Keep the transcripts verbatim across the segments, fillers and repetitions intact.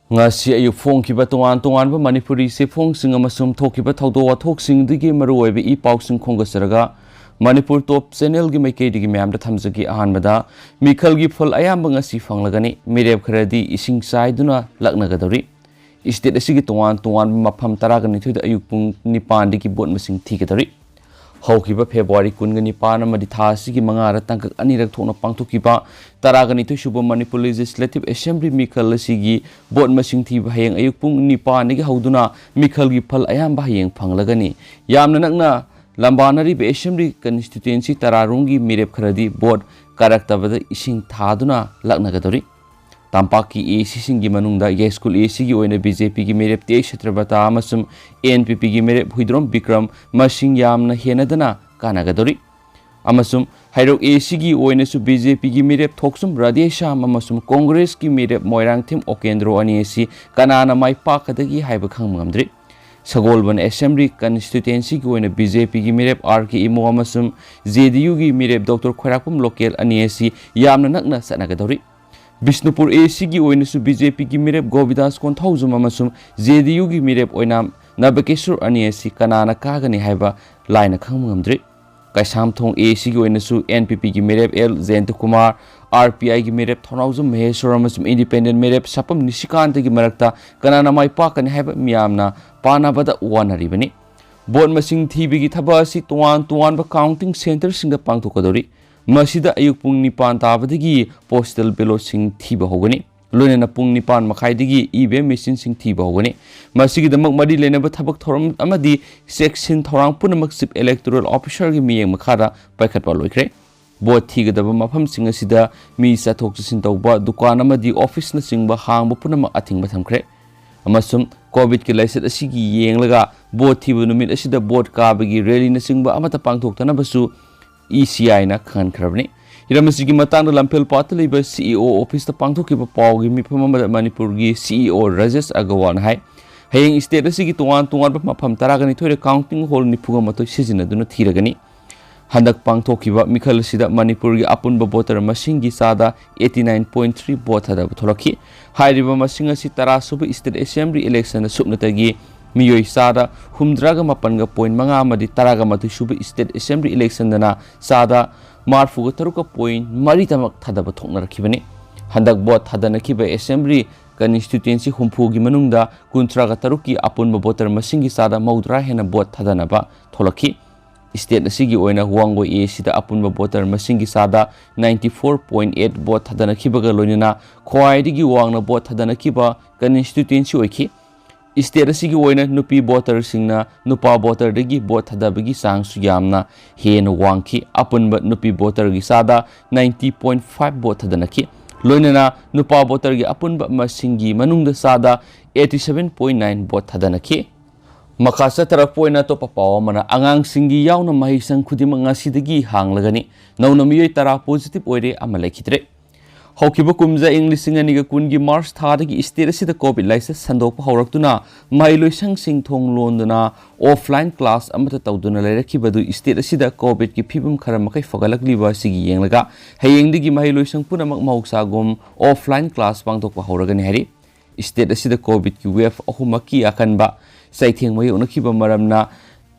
ꯉꯁꯤ ꯑꯌꯨꯛ ꯐꯣꯡꯈꯤꯕ ꯇꯣꯉꯥꯟ ꯇꯣꯉꯥꯟꯕ ꯃꯅꯤꯄꯨꯔꯤ ꯆꯦꯐꯣꯡꯁꯤꯡ ꯑꯃꯁꯨꯡ ꯊꯣꯛꯈꯤꯕ ꯊꯧꯗꯣꯛ ꯋꯥꯊꯣꯛꯁꯤꯡꯗꯒꯤ ꯃꯔꯨꯑꯣꯏꯕ ꯏ ꯄꯥꯎꯁꯤꯡ ꯈꯣꯝꯒꯠꯆꯔꯒ ꯃꯅꯤꯄꯨꯔ ꯇꯣꯞ ꯆꯦꯅꯦꯜꯒꯤ ꯃꯥꯏꯀꯩꯗꯒꯤ ꯃꯌꯥꯝꯗ ꯊꯝꯖꯒꯦ꯫ ꯑꯍꯥꯟꯕꯗ, ꯃꯤꯈꯜꯒꯤ ꯐꯜ ꯑꯌꯥꯝꯕ ꯉꯁꯤ ꯐꯪꯂꯒꯅꯤ꯫ ꯃꯤꯔꯦꯞ ꯈꯔꯗꯤ ꯏꯁꯤꯡ ꯆꯥꯏꯗꯨꯅ ꯂꯛꯅꯒꯗꯧꯔꯤ꯫ ꯏꯁꯇꯦꯠ ꯑꯁꯤꯒꯤ ꯇꯣꯉꯥꯟ ꯇꯣꯉꯥꯟꯕ ꯃꯐꯝ ꯇꯔꯥꯒ ꯅꯤꯊꯣꯏꯗ ꯑꯌꯨꯛ ꯄꯨꯡ ꯅꯤꯄꯥꯟꯗꯒꯤ ꯚꯣꯠ ꯃꯁꯤꯡ ꯊꯤꯒꯗꯧꯔꯤ꯫ ꯍꯧꯈꯤꯕ ꯐꯦꯕ꯭ꯔꯨꯋꯥꯔꯤ ꯀꯨꯟꯒ ꯅꯤꯄꯥꯟ ꯑꯃꯗꯤ ꯊꯥ ꯑꯁꯤꯒꯤ ꯃꯉꯥꯗ ꯇꯥꯡꯀꯛ ꯑꯅꯤꯔꯛ ꯊꯣꯛꯅ ꯄꯥꯡꯊꯣꯛꯈꯤꯕ ꯇꯔꯥꯒ ꯅꯤꯊꯣꯏ ꯁꯨꯕ ꯃꯅꯤꯄꯨꯔ ꯂꯦꯖꯤꯁꯂꯦꯇꯤꯚ ꯑꯦꯁꯦꯝꯕ꯭ꯂꯤ ꯃꯤꯈꯜ ꯑꯁꯤꯒꯤ ꯚꯣꯠ ꯃꯁꯤꯡ ꯊꯤꯕ ꯍꯌꯦꯡ ꯑꯌꯨꯛ ꯄꯨꯡ ꯅꯤꯄꯥꯟꯗꯒꯤ ꯍꯧꯗꯨꯅ ꯃꯤꯈꯜꯒꯤ ꯐꯜ ꯑꯌꯥꯝꯕ ꯍꯌꯦꯡ ꯐꯪꯂꯒꯅꯤ꯫ ꯌꯥꯝꯅ ꯅꯛꯅ ꯂꯝꯕꯥꯅꯔꯤꯕ ꯑꯦꯁꯦꯝꯕ꯭ꯂꯤ ꯀꯟꯁꯇꯤꯇ꯭ꯋꯦꯟꯁꯤ ꯇꯔꯥꯔꯣꯝꯒꯤ ꯃꯤꯔꯦꯞ ꯈꯔꯗꯤ ꯚꯣꯠ ꯀꯥꯔꯛꯇꯕꯗ ꯏꯁꯤꯡ ꯊꯥꯗꯨꯅ ꯂꯛꯅꯒꯗꯧꯔꯤ꯫ ꯇꯝꯄꯥꯛꯀꯤ ꯑꯦ ꯁꯤꯁꯤꯡꯒꯤ ꯃꯅꯨꯡꯗ ꯌꯥꯏꯁ꯭ꯀꯨꯜ ꯑꯦ ꯁꯤꯒꯤ ꯑꯣꯏꯅ ꯕꯤ ꯖꯦ ꯄꯤꯒꯤ ꯃꯤꯔꯦꯞ ꯇꯤ ꯑꯩꯆ ꯁꯇ꯭ꯌꯕ꯭ꯔꯇꯥ ꯑꯃꯁꯨꯡ ꯑꯦ ꯑꯦꯟ ꯄꯤ ꯄꯤꯒꯤ ꯃꯤꯔꯦꯞ ꯍꯨꯏꯗ꯭ꯔꯣꯝ ꯕꯤꯀ꯭ꯔꯝ ꯃꯁꯤꯡ ꯌꯥꯝꯅ ꯍꯦꯟꯅꯗꯅ ꯀꯥꯟꯅꯒꯗꯧꯔꯤ꯫ ꯑꯃꯁꯨꯡ ꯍꯩꯔꯣꯛ ꯑꯦ ꯁꯤꯒꯤ ꯑꯣꯏꯅꯁꯨ ꯕꯤ ꯖꯦ ꯄꯤꯒꯤ ꯃꯤꯔꯦꯞ ꯊꯣꯛꯆꯨꯝ ꯔꯥꯙꯦꯁ꯭ꯌꯥꯝ ꯑꯃꯁꯨꯡ ꯀꯣꯡꯒ꯭ꯔꯦꯁꯀꯤ ꯃꯤꯔꯦꯞ ꯃꯣꯏꯔꯥꯡꯊꯦꯝ ꯑꯣꯀꯦꯟꯗ꯭ꯔꯣ ꯑꯅꯤ ꯑꯁꯤ ꯀꯅꯥꯅ ꯃꯥꯏ ꯄꯥꯛꯀꯗꯒꯦ ꯍꯥꯏꯕ ꯈꯪꯕ ꯉꯝꯗ꯭ꯔꯤ꯫ ꯁꯒꯣꯜꯕꯟ ꯑꯦꯁꯦꯝꯕ꯭ꯂꯤ ꯀꯟꯁꯇꯤꯇ꯭ꯋꯦꯟꯁꯤꯒꯤ ꯑꯣꯏꯅ ꯕꯤ ꯖꯦ ꯄꯤꯒꯤ ꯃꯤꯔꯦꯞ ꯑꯥꯔ ꯀꯦ ꯏꯃꯣ ꯑꯃꯁꯨꯡ ꯖꯦ ꯗꯤ ꯌꯨꯒꯤ ꯃꯤꯔꯦꯞ ꯗꯣꯛꯇꯔ ꯈ꯭ꯋꯥꯏꯔꯥꯛꯄꯝ ꯂꯣꯀꯦꯜ ꯑꯅꯤ ꯑꯁꯤ ꯌꯥꯝꯅ ꯅꯛꯅ ꯆꯠꯅꯒꯗꯧꯔꯤ꯫ ꯕꯤꯁꯅꯨꯄꯨꯔ ꯑꯦ ꯁꯤꯒꯤ ꯑꯣꯏꯅꯁꯨ ꯕꯤ ꯖꯦ ꯄꯤꯒꯤ ꯃꯤꯔꯦꯞ ꯒꯣꯕꯤꯗꯥꯁ ꯀꯣꯟꯊꯧꯖꯝ ꯑꯃꯁꯨꯡ ꯖꯦ ꯗꯤ ꯌꯨꯒꯤ ꯃꯤꯔꯦꯞ ꯑꯣꯏꯅꯥꯝ ꯅꯕꯀꯤꯁꯣꯔ ꯑꯅꯤ ꯑꯁꯤ ꯀꯅꯥꯅ ꯀꯥꯒꯅꯤ ꯍꯥꯏꯕ ꯂꯥꯏꯅ ꯈꯪꯕ ꯉꯝꯗ꯭ꯔꯤ꯫ ꯀꯩꯁꯥꯝꯊꯣꯡ ꯑꯦ ꯁꯤꯒꯤ ꯑꯣꯏꯅꯁꯨ ꯑꯦꯟ ꯄꯤ ꯄꯤꯒꯤ ꯃꯤꯔꯦꯞ ꯑꯦꯜ ꯖꯌꯟꯇꯀꯨꯃꯥꯔ, ꯑꯥꯔ ꯄꯤ ꯑꯥꯏꯒꯤ ꯃꯤꯔꯦꯞ ꯊꯧꯅꯥꯎꯖꯝ ꯃꯍꯦꯁ꯭ꯋꯔ ꯑꯃꯁꯨꯡ ꯏꯟꯗꯤꯄꯦꯟꯗꯦꯟ ꯃꯤꯔꯦꯞ ꯁꯥꯄꯝ ꯅꯤꯁꯤꯀꯥꯟꯇꯒꯤ ꯃꯔꯛꯇ ꯀꯅꯥꯅ ꯃꯥꯏ ꯄꯥꯛꯀꯅꯤ ꯍꯥꯏꯕ ꯃꯤꯌꯥꯝꯅ ꯄꯥꯅꯕꯗ ꯋꯥꯅꯔꯤꯕꯅꯤ꯫ ꯚꯣꯠ ꯃꯁꯤꯡ ꯊꯤꯕꯒꯤ ꯊꯕꯛ ꯑꯁꯤ ꯇꯣꯉꯥꯟ ꯇꯣꯉꯥꯟꯕ ꯀꯥꯎꯟꯇꯤꯡ ꯁꯦꯟꯇꯔꯁꯤꯡꯗ ꯄꯥꯡꯊꯣꯛꯀꯗꯧꯔꯤ꯫ ꯃꯁꯤꯗ ꯑꯌꯨꯛ ꯄꯨꯡ ꯅꯤꯄꯥꯟ ꯇꯥꯕꯗꯒꯤ ꯄꯣꯁꯇꯦꯜ ꯕꯦꯂꯣꯠꯁꯤꯡ ꯊꯤꯕ ꯍꯧꯒꯅꯤ꯫ ꯂꯣꯏꯅꯅ ꯄꯨꯡ ꯅꯤꯄꯥꯟ ꯃꯈꯥꯏꯗꯒꯤ ꯏ ꯚꯤ ꯑꯦꯝ ꯃꯦꯆꯤꯟꯁꯤꯡ ꯊꯤꯕ ꯍꯧꯒꯅꯤ꯫ ꯃꯁꯤꯒꯤꯗꯃꯛ ꯃꯔꯤ ꯂꯩꯅꯕ ꯊꯕꯛ ꯊꯧꯔꯝ ꯑꯃꯗꯤ ꯆꯦꯛꯁꯤꯟ ꯊꯧꯔꯥꯡ ꯄꯨꯝꯅꯃꯛ ꯆꯤꯐ ꯏꯂꯦꯛꯇꯣꯔꯦꯜ ꯑꯣꯐꯤꯁꯥꯔꯒꯤ ꯃꯤꯠꯌꯦꯡ ꯃꯈꯥꯗ ꯄꯥꯏꯈꯠꯄ ꯂꯣꯏꯈ꯭ꯔꯦ꯫ ꯚꯣꯠ ꯊꯤꯒꯗꯕ ꯃꯐꯝꯁꯤꯡ ꯑꯁꯤꯗ ꯃꯤ ꯆꯠꯊꯣꯛ ꯆꯠꯁꯤꯟ ꯇꯧꯕ, ꯗꯨꯀꯥꯟ ꯑꯃꯗꯤ ꯑꯣꯐꯤꯁꯅꯆꯤꯡꯕ ꯍꯥꯡꯕ ꯄꯨꯝꯅꯃꯛ ꯑꯊꯤꯡꯕ ꯊꯝꯈ꯭ꯔꯦ꯫ ꯑꯃꯁꯨꯡ ꯀꯣꯚꯤꯗꯀꯤ ꯂꯥꯏꯆꯠ ꯑꯁꯤꯒꯤ ꯌꯦꯡꯂꯒ ꯚꯣꯠ ꯊꯤꯕ ꯅꯨꯃꯤꯠ ꯑꯁꯤꯗ ꯚꯣꯠ ꯀꯥꯕꯒꯤ ꯔꯦꯂꯤꯅꯆꯤꯡꯕ ꯑꯃꯠꯇ ꯄꯥꯡꯊꯣꯛꯇꯅꯕꯁꯨ ꯏ ꯁꯤ ꯑꯥꯏꯅ ꯈꯪꯍꯟꯈ꯭ꯔꯕꯅꯤ꯫ ꯍꯤꯔꯝ ꯑꯁꯤꯒꯤ ꯃꯇꯥꯡꯗ ꯂꯝꯐꯦꯜ ꯄꯥꯠꯇ ꯂꯩꯕ ꯁꯤ ꯏ ꯑꯣ ꯑꯣꯐꯤꯁꯇ ꯄꯥꯡꯊꯣꯛꯈꯤꯕ ꯄꯥꯎꯒꯤ ꯃꯤꯐꯝ ꯑꯃꯗ ꯃꯅꯤꯄꯨꯔꯒꯤ ꯁꯤ ꯏ ꯑꯣ ꯔꯥꯖꯦꯁ ꯑꯒꯔꯋꯥꯜꯅ ꯍꯥꯏ, ꯍꯌꯦꯡ ꯏꯁꯇꯦꯠ ꯑꯁꯤꯒꯤ ꯇꯣꯉꯥꯟ ꯇꯣꯉꯥꯟꯕ ꯃꯐꯝ ꯇꯔꯥꯒ ꯅꯤꯊꯣꯏꯗ ꯀꯥꯎꯟꯇꯤꯡ ꯍꯣꯜ ꯅꯤꯐꯨꯒ ꯃꯥꯊꯣꯏ ꯁꯤꯖꯤꯟꯅꯗꯨꯅ ꯊꯤꯔꯒꯅꯤ꯫ ꯍꯟꯗꯛ ꯄꯥꯡꯊꯣꯛꯈꯤꯕ ꯃꯤꯈꯜ ꯑꯁꯤꯗ ꯃꯅꯤꯄꯨꯔꯒꯤ ꯑꯄꯨꯟꯕ voter ꯃꯁꯤꯡꯒꯤ ꯆꯥꯗ eighty nine point three vote ꯊꯥꯗꯕ ꯊꯣꯛꯂꯛꯈꯤ꯫ ꯍꯥꯏꯔꯤꯕ ꯃꯁꯤꯡ ꯑꯁꯤ ꯇꯔꯥꯁꯨꯕ state assembly election ꯁꯨꯞꯅꯇꯒꯤ ꯃꯤꯑꯣꯏ ꯆꯥꯗ ꯍꯨꯝꯗ꯭ꯔꯥꯒ ꯃꯥꯄꯟꯒ point ꯃꯉꯥ ꯑꯃꯗꯤ ꯇꯔꯥꯒ ꯃꯥꯊꯣꯏ ꯁꯨꯕ state assembly electionꯗꯅ ꯆꯥꯗ ꯃꯔꯤꯐꯨꯒ ꯇꯔꯨꯛꯀ point ꯃꯔꯤꯗꯃꯛ ꯊꯥꯗꯕ ꯊꯣꯛꯅꯔꯛꯈꯤꯕꯅꯤ꯫ ꯍꯟꯗꯛ vote ꯊꯥꯗꯅꯈꯤꯕ assembly constituency ꯍꯨꯝꯐꯨꯒꯤ ꯃꯅꯨꯡꯗ ꯀꯨꯟꯊ꯭ꯔꯥꯒ ꯇꯔꯨꯛꯀꯤ ꯑꯄꯨꯟꯕ voter ꯃꯁꯤꯡꯒꯤ ꯆꯥꯗ ꯃꯧꯗ꯭ꯔꯥ ꯍꯦꯟꯅ vote ꯊꯥꯗꯅꯕ ꯊꯣꯛꯂꯛꯈꯤ꯫ State ꯑꯁꯤꯒꯤ ꯑꯣꯏꯅ ꯋꯥꯡꯒꯣꯏ A ꯑꯁꯤꯗ ꯑꯄꯨꯟꯕ voter ꯃꯁꯤꯡꯒꯤ ꯆꯥꯗ ninety four point eight vote ꯊꯥꯗꯅꯈꯤꯕꯒ ꯂꯣꯏꯅꯅ ꯈ꯭ꯋꯥꯏꯗꯒꯤ ꯋꯥꯡꯅ vote ꯊꯥꯗꯅꯈꯤꯕ constituency ꯑꯣꯏꯈꯤ꯫ State ꯑꯁꯤꯒꯤ ꯑꯣꯏꯅ ꯅꯨꯄꯤ voterꯁꯤꯡꯅ ꯅꯨꯄꯥ voterꯗꯒꯤ vote ꯊꯥꯗꯕꯒꯤ ꯆꯥꯡꯁꯨ ꯌꯥꯝꯅ ꯍꯦꯟꯅ ꯋꯥꯡꯈꯤ꯫ ꯑꯄꯨꯟꯕ ꯅꯨꯄꯤ voterꯒꯤ ꯆꯥꯗ ninety point five vote ꯊꯥꯗꯅꯈꯤ꯫ ꯂꯣꯏꯅꯅ ꯅꯨꯄꯥ voterꯒꯤ ꯑꯄꯨꯟꯕ ꯃꯁꯤꯡꯒꯤ ꯃꯅꯨꯡꯗ ꯆꯥꯗ eighty seven point nine vote ꯊꯥꯗꯅꯈꯤ꯫ ꯃꯈꯥ ꯆꯠꯊꯔꯛꯄ ꯑꯣꯏꯅ ꯑꯇꯣꯞꯄ ꯄꯥꯎ ꯑꯃꯅ, ꯑꯉꯥꯡꯁꯤꯡꯒꯤ ꯌꯥꯎꯅ ꯃꯍꯩꯁꯪ ꯈꯨꯗꯤꯡꯃꯛ ꯉꯁꯤꯗꯒꯤ ꯍꯥꯡꯂꯒꯅꯤ꯫ ꯅꯧꯅ ꯃꯤꯑꯣꯏ ꯇꯔꯥ positive ꯑꯣꯏꯔꯦ, ꯑꯃ ꯂꯩꯈꯤꯗ꯭ꯔꯦ꯫ ꯍꯧꯈꯤꯕ ꯀꯨꯝꯖꯥ ꯏꯪ ꯂꯤꯁꯤꯡ ꯑꯅꯤꯒ ꯀꯨꯟꯒꯤ March ꯊꯥꯗꯒꯤ state ꯑꯁꯤꯗ COVID ꯂꯥꯏꯆꯠ ꯁꯟꯗꯣꯛꯄ ꯍꯧꯔꯛꯇꯨꯅ ꯃꯍꯩꯂꯣꯏꯁꯪꯁꯤꯡ ꯊꯣꯡ ꯂꯣꯟꯗꯨꯅ offline class ꯑꯃꯠꯇ ꯇꯧꯗꯨꯅ ꯂꯩꯔꯛꯈꯤꯕ ꯑꯗꯨ state ꯑꯁꯤꯗ COVIDꯀꯤ ꯐꯤꯕꯝ ꯈꯔ ꯃꯈꯩ ꯐꯒꯠꯂꯛꯂꯤꯕ ꯑꯁꯤꯒꯤ ꯌꯦꯡꯂꯒ ꯍꯌꯦꯡꯗꯒꯤ ꯃꯍꯩꯂꯣꯏꯁꯪ ꯄꯨꯝꯅꯃꯛ ꯃꯍꯧꯁꯥꯒꯨꯝ offline class ꯄꯥꯡꯊꯣꯛꯄ ꯍꯧꯔꯒꯅꯤ ꯍꯥꯏꯔꯤ꯫ State ꯑꯁꯤꯗ COVIDꯀꯤ wave ꯑꯍꯨꯝꯃꯛꯀꯤ ꯑꯀꯟꯕ ꯆꯩꯊꯦꯡ ꯃꯥꯌꯣꯛꯅꯈꯤꯕ ꯃꯔꯝꯅ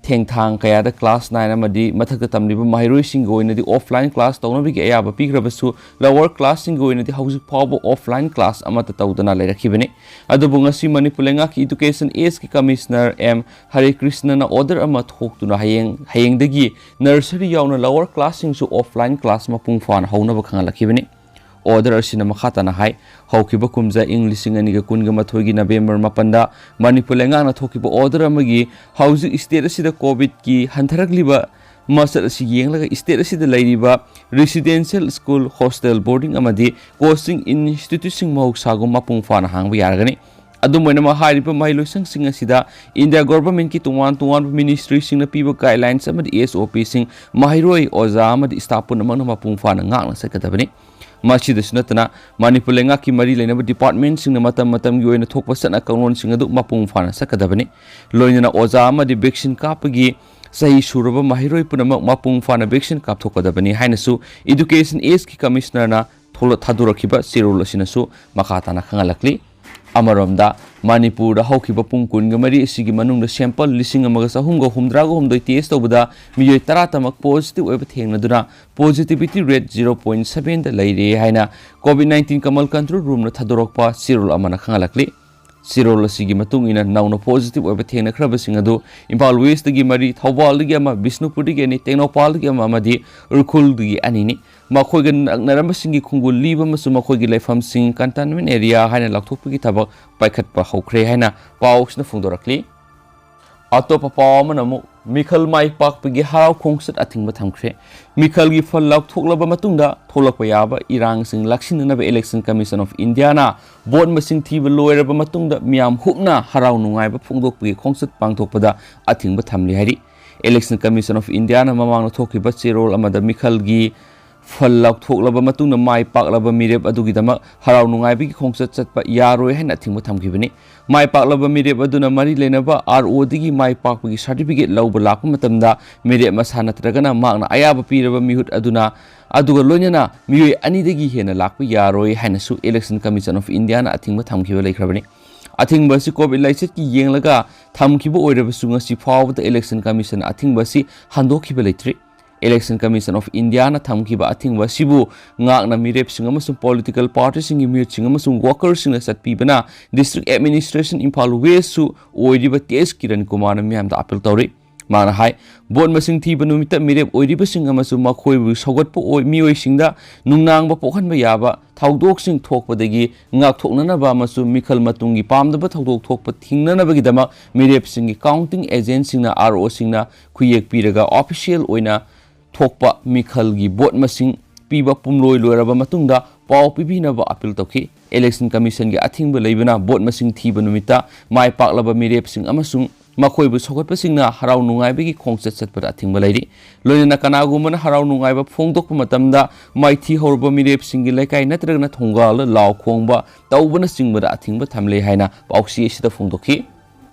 ꯊꯦꯡꯊꯥꯡ ꯀꯌꯥꯗ class nine ꯑꯃꯗꯤ ꯃꯊꯛꯇ ꯇꯝꯂꯤꯕ ꯃꯍꯩꯔꯣꯏꯁꯤꯡꯒꯤ ꯑꯣꯏꯅꯗꯤ offline class ꯇꯧꯅꯕꯒꯤ ꯑꯌꯥꯕ ꯄꯤꯈ꯭ꯔꯕꯁꯨ, lower classꯁꯤꯡꯒꯤ ꯑꯣꯏꯅꯗꯤ ꯍꯧꯖꯤꯛ ꯐꯥꯎꯕ offline class ꯑꯃꯠꯇ ꯇꯧꯗꯅ ꯂꯩꯔꯛꯈꯤꯕꯅꯤ꯫ ꯑꯗꯨꯕꯨ ꯉꯁꯤ ꯃꯅꯤꯄꯨꯔ ꯂꯩꯉꯥꯛꯀꯤ Education Sꯀꯤ Commissioner M ꯍꯔꯦ ꯀ꯭ꯔꯤꯁꯅꯅ order ꯑꯃ ꯊꯣꯛꯇꯨꯅ ꯍꯌꯦꯡ, ꯍꯌꯦꯡꯗꯒꯤ nursery ꯌꯥꯎꯅ lower classꯁꯤꯡꯁꯨ offline class ꯃꯄꯨꯡ ꯐꯥꯅ ꯍꯧꯅꯕ ꯈꯪꯍꯜꯂꯛꯈꯤꯕꯅꯤ꯫ Order ꯑꯁꯤꯅ ꯃꯈꯥ ꯇꯥꯅ ꯍꯥꯏ, ꯍꯧꯈꯤꯕ ꯀꯨꯝꯖꯥ ꯏꯪ ꯂꯤꯁꯤꯡ ꯑꯅꯤꯒ ꯀꯨꯟꯒ ꯃꯥꯊꯣꯏꯒꯤ November ꯃꯥꯄꯟꯗ ꯃꯅꯤꯄꯨꯔ ꯂꯩꯉꯥꯛꯅ ꯊꯣꯛꯈꯤꯕ order ꯑꯃꯒꯤ ꯍꯧꯖꯤꯛ state ꯑꯁꯤꯗ COVIDꯀꯤ ꯍꯟꯊꯔꯛꯂꯤꯕ ꯃꯆꯠ ꯑꯁꯤ ꯌꯦꯡꯂꯒ state ꯑꯁꯤꯗ ꯂꯩꯔꯤꯕ residential school, hostel, boarding ꯑꯃꯗꯤ coaching instituteꯁꯤꯡ ꯃꯍꯧꯁꯥꯒꯨꯝ ꯃꯄꯨꯡ ꯐꯥꯅ ꯍꯥꯡꯕ ꯌꯥꯔꯒꯅꯤ꯫ ꯑꯗꯨꯝ ꯑꯣꯏꯅꯃꯛ, ꯍꯥꯏꯔꯤꯕ ꯃꯍꯩꯂꯣꯏꯁꯪꯁꯤꯡ ꯑꯁꯤꯗ India Governmentꯀꯤ ꯇꯣꯉꯥꯟ ꯇꯣꯉꯥꯟꯕ ministryꯁꯤꯡꯅ ꯄꯤꯕ guidelines ꯑꯃꯗꯤ SOPꯁꯤꯡ ꯃꯍꯩꯔꯣꯏ, ꯑꯣꯖꯥ ꯑꯃꯗꯤ staff ꯄꯨꯝꯅꯃꯛꯅ ꯃꯄꯨꯡ ꯐꯥꯅ ꯉꯥꯛꯅ ꯆꯠꯀꯗꯕꯅꯤ꯫ ꯃꯁꯤꯗꯁꯨ ꯅꯠꯇꯅ, ꯃꯅꯤꯄꯨꯔ ꯂꯩꯉꯥꯛꯀꯤ ꯃꯔꯤ ꯂꯩꯅꯕ departmentꯁꯤꯡꯅ ꯃꯇꯝ ꯃꯇꯝꯒꯤ ꯑꯣꯏꯅ ꯊꯣꯛꯄ ꯆꯠꯅ ꯀꯥꯡꯂꯣꯟꯁꯤꯡ ꯑꯗꯨ ꯃꯄꯨꯡ ꯐꯥꯅ ꯆꯠꯀꯗꯕꯅꯤ꯫ ꯂꯣꯏꯅꯅ ꯑꯣꯖꯥ ꯑꯃꯗꯤ vaccine ꯀꯥꯞꯄꯒꯤ ꯆꯍꯤ ꯁꯨꯔꯕ ꯃꯍꯩꯔꯣꯏ ꯄꯨꯝꯅꯃꯛ ꯃꯄꯨꯡ ꯐꯥꯅ vaccine ꯀꯥꯞꯊꯣꯛꯀꯗꯕꯅꯤ ꯍꯥꯏꯅꯁꯨ Education Eastꯀꯤ Commissionerꯅ ꯊꯣꯛꯂ-, ꯊꯥꯗꯣꯔꯛꯈꯤꯕ ꯆꯦꯔꯣꯜ ꯑꯁꯤꯅꯁꯨ ꯃꯈꯥ ꯇꯥꯅ ꯈꯪꯍꯜꯂꯛꯂꯤ꯫ ꯑꯃꯔꯣꯝꯗ, ꯃꯅꯤꯄꯨꯔꯗ ꯍꯧꯈꯤꯕ ꯄꯨꯡ ꯀꯨꯟꯒ ꯃꯔꯤ ꯑꯁꯤꯒꯤ ꯃꯅꯨꯡꯗ sample ꯂꯤꯁꯤꯡ ꯑꯃꯒ ꯆꯍꯨꯝꯒ ꯍꯨꯝꯗ꯭ꯔꯥꯒ ꯍꯨꯝꯗꯣꯏ test ꯇꯧꯕꯗ ꯃꯤꯑꯣꯏ ꯇꯔꯥꯇꯃꯛ positive ꯑꯣꯏꯕ ꯊꯦꯡꯅꯗꯨꯅ positivity rate zero point sevenꯗ ꯂꯩꯔꯦ ꯍꯥꯏꯅ COVID nineteen Kamal Control Roomꯅ ꯊꯥꯗꯣꯔꯛꯄ ꯆꯦꯔꯣꯜ ꯑꯃꯅ ꯈꯪꯍꯜꯂꯛꯂꯤ꯫ ꯆꯦꯔꯣꯜ ꯑꯁꯤꯒꯤ ꯃꯇꯨꯡ ꯏꯟꯅ ꯅꯧꯅ positive ꯑꯣꯏꯕ ꯊꯦꯡꯅꯈ꯭ꯔꯕꯁꯤꯡ ꯑꯗꯨ ꯏꯝꯐꯥꯜ Westꯇꯒꯤ ꯃꯔꯤ, ꯊꯧꯕꯥꯜꯗꯒꯤ ꯑꯃ, ꯕꯤꯁꯅꯨꯄꯨꯔꯗꯒꯤ ꯑꯅꯤ, ꯇꯦꯡꯅꯧꯄꯜꯗꯒꯤ ꯑꯃ ꯑꯃꯗꯤ ꯎꯈ꯭ꯔꯨꯜꯗꯒꯤ ꯑꯅꯤꯅꯤ꯫ ꯃꯈꯣꯏꯒ ꯅꯛꯅꯔꯝꯕꯁꯤꯡꯒꯤ ꯈꯨꯡꯒꯨꯜ ꯂꯤꯕ ꯑꯃꯁꯨꯡ ꯃꯈꯣꯏꯒꯤ ꯂꯩꯐꯝꯁꯤꯡ containment area ꯍꯥꯏꯅ ꯂꯥꯎꯊꯣꯛꯄꯒꯤ ꯊꯕꯛ ꯄꯥꯏꯈꯠꯄ ꯍꯧꯈ꯭ꯔꯦ ꯍꯥꯏꯅ ꯄꯥꯎꯁꯤꯅ ꯐꯣꯡꯗꯣꯔꯛꯂꯤ꯫ ꯑꯇꯣꯞꯄ ꯄꯥꯎ ꯑꯃꯅ ꯑꯃꯨꯛ ꯃꯤꯈꯜ ꯃꯥꯏ ꯄꯥꯛꯄꯒꯤ ꯍꯔꯥꯎ ꯈꯣꯡꯆꯠ ꯑꯊꯤꯡꯕ ꯊꯝꯈ꯭ꯔꯦ꯫ ꯃꯤꯈꯜꯒꯤ ꯐꯜ ꯂꯥꯎꯊꯣꯛꯂꯕ ꯃꯇꯨꯡꯗ ꯊꯣꯛꯂꯛꯄ ꯌꯥꯕ ꯏꯔꯥꯡꯁꯤꯡ ꯂꯥꯛꯁꯤꯟꯅꯅꯕ Election Commission of Indiaꯅ vote ꯃꯁꯤꯡ ꯊꯤꯕ ꯂꯣꯏꯔꯕ ꯃꯇꯨꯡꯗ ꯃꯤꯌꯥꯝ ꯍꯨꯞꯅ ꯍꯔꯥꯎ ꯅꯨꯡꯉꯥꯏꯕ ꯐꯣꯡꯗꯣꯛꯄꯒꯤ ꯈꯣꯡꯆꯠ ꯄꯥꯡꯊꯣꯛꯄꯗ ꯑꯊꯤꯡꯕ ꯊꯝꯂꯤ ꯍꯥꯏꯔꯤ꯫ Election Commission of Indiaꯅ ꯃꯃꯥꯡꯗ ꯊꯣꯛꯈꯤꯕ ꯆꯦꯔꯣꯜ ꯑꯃꯗ ꯃꯤꯈꯜꯒꯤ ꯐꯜ ꯂꯥꯎꯊꯣꯛꯂꯕ ꯃꯇꯨꯡꯗ ꯃꯥꯏ ꯄꯥꯛꯂꯕ ꯃꯤꯔꯦꯞ ꯑꯗꯨꯒꯤꯗꯃꯛ ꯍꯔꯥꯎ ꯅꯨꯡꯉꯥꯏꯕꯒꯤ ꯈꯣꯡꯆꯠ ꯆꯠꯄ ꯌꯥꯔꯣꯏ ꯍꯥꯏꯅ ꯑꯊꯤꯡꯕ ꯊꯝꯈꯤꯕꯅꯤ꯫ ꯃꯥꯏ ꯄꯥꯛꯂꯕ ꯃꯤꯔꯦꯞ ꯑꯗꯨꯅ ꯃꯔꯤ ꯂꯩꯅꯕ ROꯗꯒꯤ ꯃꯥꯏ ꯄꯥꯛꯄꯒꯤ certificate ꯂꯧꯕ ꯂꯥꯛꯄ ꯃꯇꯝꯗ ꯃꯤꯔꯦꯞ ꯃꯁꯥ ꯅꯠꯇ꯭ꯔꯒꯅ ꯃꯍꯥꯛꯅ ꯑꯌꯥꯕ ꯄꯤꯔꯕ ꯃꯤꯍꯨꯠ ꯑꯗꯨꯅ, ꯑꯗꯨꯒ ꯂꯣꯏꯅꯅ ꯃꯤꯑꯣꯏ ꯑꯅꯤꯗꯒꯤ ꯍꯦꯟꯅ ꯂꯥꯛꯄ ꯌꯥꯔꯣꯏ ꯍꯥꯏꯅꯁꯨ Election Commission of Indiaꯅ ꯑꯊꯤꯡꯕ ꯊꯝꯈꯤꯕ ꯂꯩꯈ꯭ꯔꯕꯅꯤ꯫ ꯑꯊꯤꯡꯕ ꯑꯁꯤ COVID ꯂꯥꯏꯆꯠꯀꯤ ꯌꯦꯡꯂꯒ ꯊꯝꯈꯤꯕ ꯑꯣꯏꯔꯕꯁꯨ ꯉꯁꯤ ꯐꯥꯎꯕꯗ Election Commissionꯅ ꯑꯊꯤꯡꯕ ꯑꯁꯤ ꯍꯟꯗꯣꯛꯈꯤꯕ ꯂꯩꯇ꯭ꯔꯤ꯫ Election Commission of Indiaꯅ ꯊꯝꯈꯤꯕ ꯑꯊꯤꯡꯕ ꯑꯁꯤꯕꯨ ꯉꯥꯛꯅ ꯃꯤꯔꯦꯞꯁꯤꯡ ꯑꯃꯁꯨꯡ political partyꯁꯤꯡꯒꯤ ꯃꯤꯍꯨꯠꯁꯤꯡ ꯑꯃꯁꯨꯡ workerꯁꯤꯡꯅ ꯆꯠꯄꯤꯕꯅ District Administration ꯏꯝꯐꯥꯜ Westꯁꯨ ꯑꯣꯏꯔꯤꯕ T S ꯀꯤꯔꯟ ꯀꯨꯃꯥꯔꯅ ꯃꯤꯌꯥꯝꯗ appeal ꯇꯧꯔꯤ꯫ ꯃꯥꯅ ꯍꯥꯏ, vote ꯃꯁꯤꯡ ꯊꯤꯕ ꯅꯨꯃꯤꯠꯇ ꯃꯤꯔꯦꯞ ꯑꯣꯏꯔꯤꯕꯁꯤꯡ ꯑꯃꯁꯨꯡ ꯃꯈꯣꯏꯕꯨ ꯁꯧꯒꯠꯄ ꯑꯣꯏ-, ꯃꯤꯑꯣꯏꯁꯤꯡꯗ ꯅꯨꯡꯅꯥꯡꯕ ꯄꯣꯛꯍꯟꯕ ꯌꯥꯕ ꯊꯧꯗꯣꯛꯁꯤꯡ ꯊꯣꯛꯄꯗꯒꯤ ꯉꯥꯛꯊꯣꯛꯅꯅꯕ ꯑꯃꯁꯨꯡ ꯃꯤꯈꯜ ꯃꯇꯨꯡꯒꯤ ꯄꯥꯝꯗꯕ ꯊꯧꯗꯣꯛ ꯊꯣꯛꯄ ꯊꯤꯡꯅꯅꯕꯒꯤꯗꯃꯛ ꯃꯤꯔꯦꯞꯁꯤꯡꯒꯤ counting agentꯁꯤꯡꯅ ROꯁꯤꯡꯅ ꯈꯨꯌꯦꯛ ꯄꯤꯔꯒ official ꯑꯣꯏꯅ ꯊꯣꯛꯄ ꯃꯤꯈꯜꯒꯤ vote ꯃꯁꯤꯡ ꯄꯤꯕ ꯄꯨꯝꯂꯣꯏ ꯂꯣꯏꯔꯕ ꯃꯇꯨꯡꯗ ꯄꯥꯎ ꯄꯤꯕꯤꯅꯕ appeal ꯇꯧꯈꯤ꯫ Election Commissionꯒꯤ ꯑꯊꯤꯡꯕ ꯂꯩꯕꯅ vote ꯃꯁꯤꯡ ꯊꯤꯕ ꯅꯨꯃꯤꯠꯇ ꯃꯥꯏ ꯄꯥꯛꯂꯕ ꯃꯤꯔꯦꯞꯁꯤꯡ ꯑꯃꯁꯨꯡ ꯃꯈꯣꯏꯕꯨ ꯁꯧꯒꯠꯄꯁꯤꯡꯅ ꯍꯔꯥꯎ ꯅꯨꯡꯉꯥꯏꯕꯒꯤ ꯈꯣꯡꯆꯠ ꯆꯠꯄꯗ ꯑꯊꯤꯡꯕ ꯂꯩꯔꯤ꯫ ꯂꯣꯏꯅꯅ ꯀꯅꯥꯒꯨꯝꯕꯅ ꯍꯔꯥꯎ ꯅꯨꯡꯉꯥꯏꯕ ꯐꯣꯡꯗꯣꯛꯄ ꯃꯇꯝꯗ ꯃꯥꯏꯊꯤ ꯍꯧꯔꯕ ꯃꯤꯔꯦꯞꯁꯤꯡꯒꯤ ꯂꯩꯀꯥꯏ ꯅꯠꯇ꯭ꯔꯒꯅ ꯊꯣꯡꯒꯥꯜꯗ ꯂꯥꯎ ꯈꯣꯡꯕ ꯇꯧꯕꯅꯆꯤꯡꯕꯗ ꯑꯊꯤꯡꯕ ꯊꯝꯂꯦ ꯍꯥꯏꯅ ꯄꯥꯎꯆꯦ ꯑꯁꯤꯗ ꯐꯣꯡꯗꯣꯛꯈꯤ꯫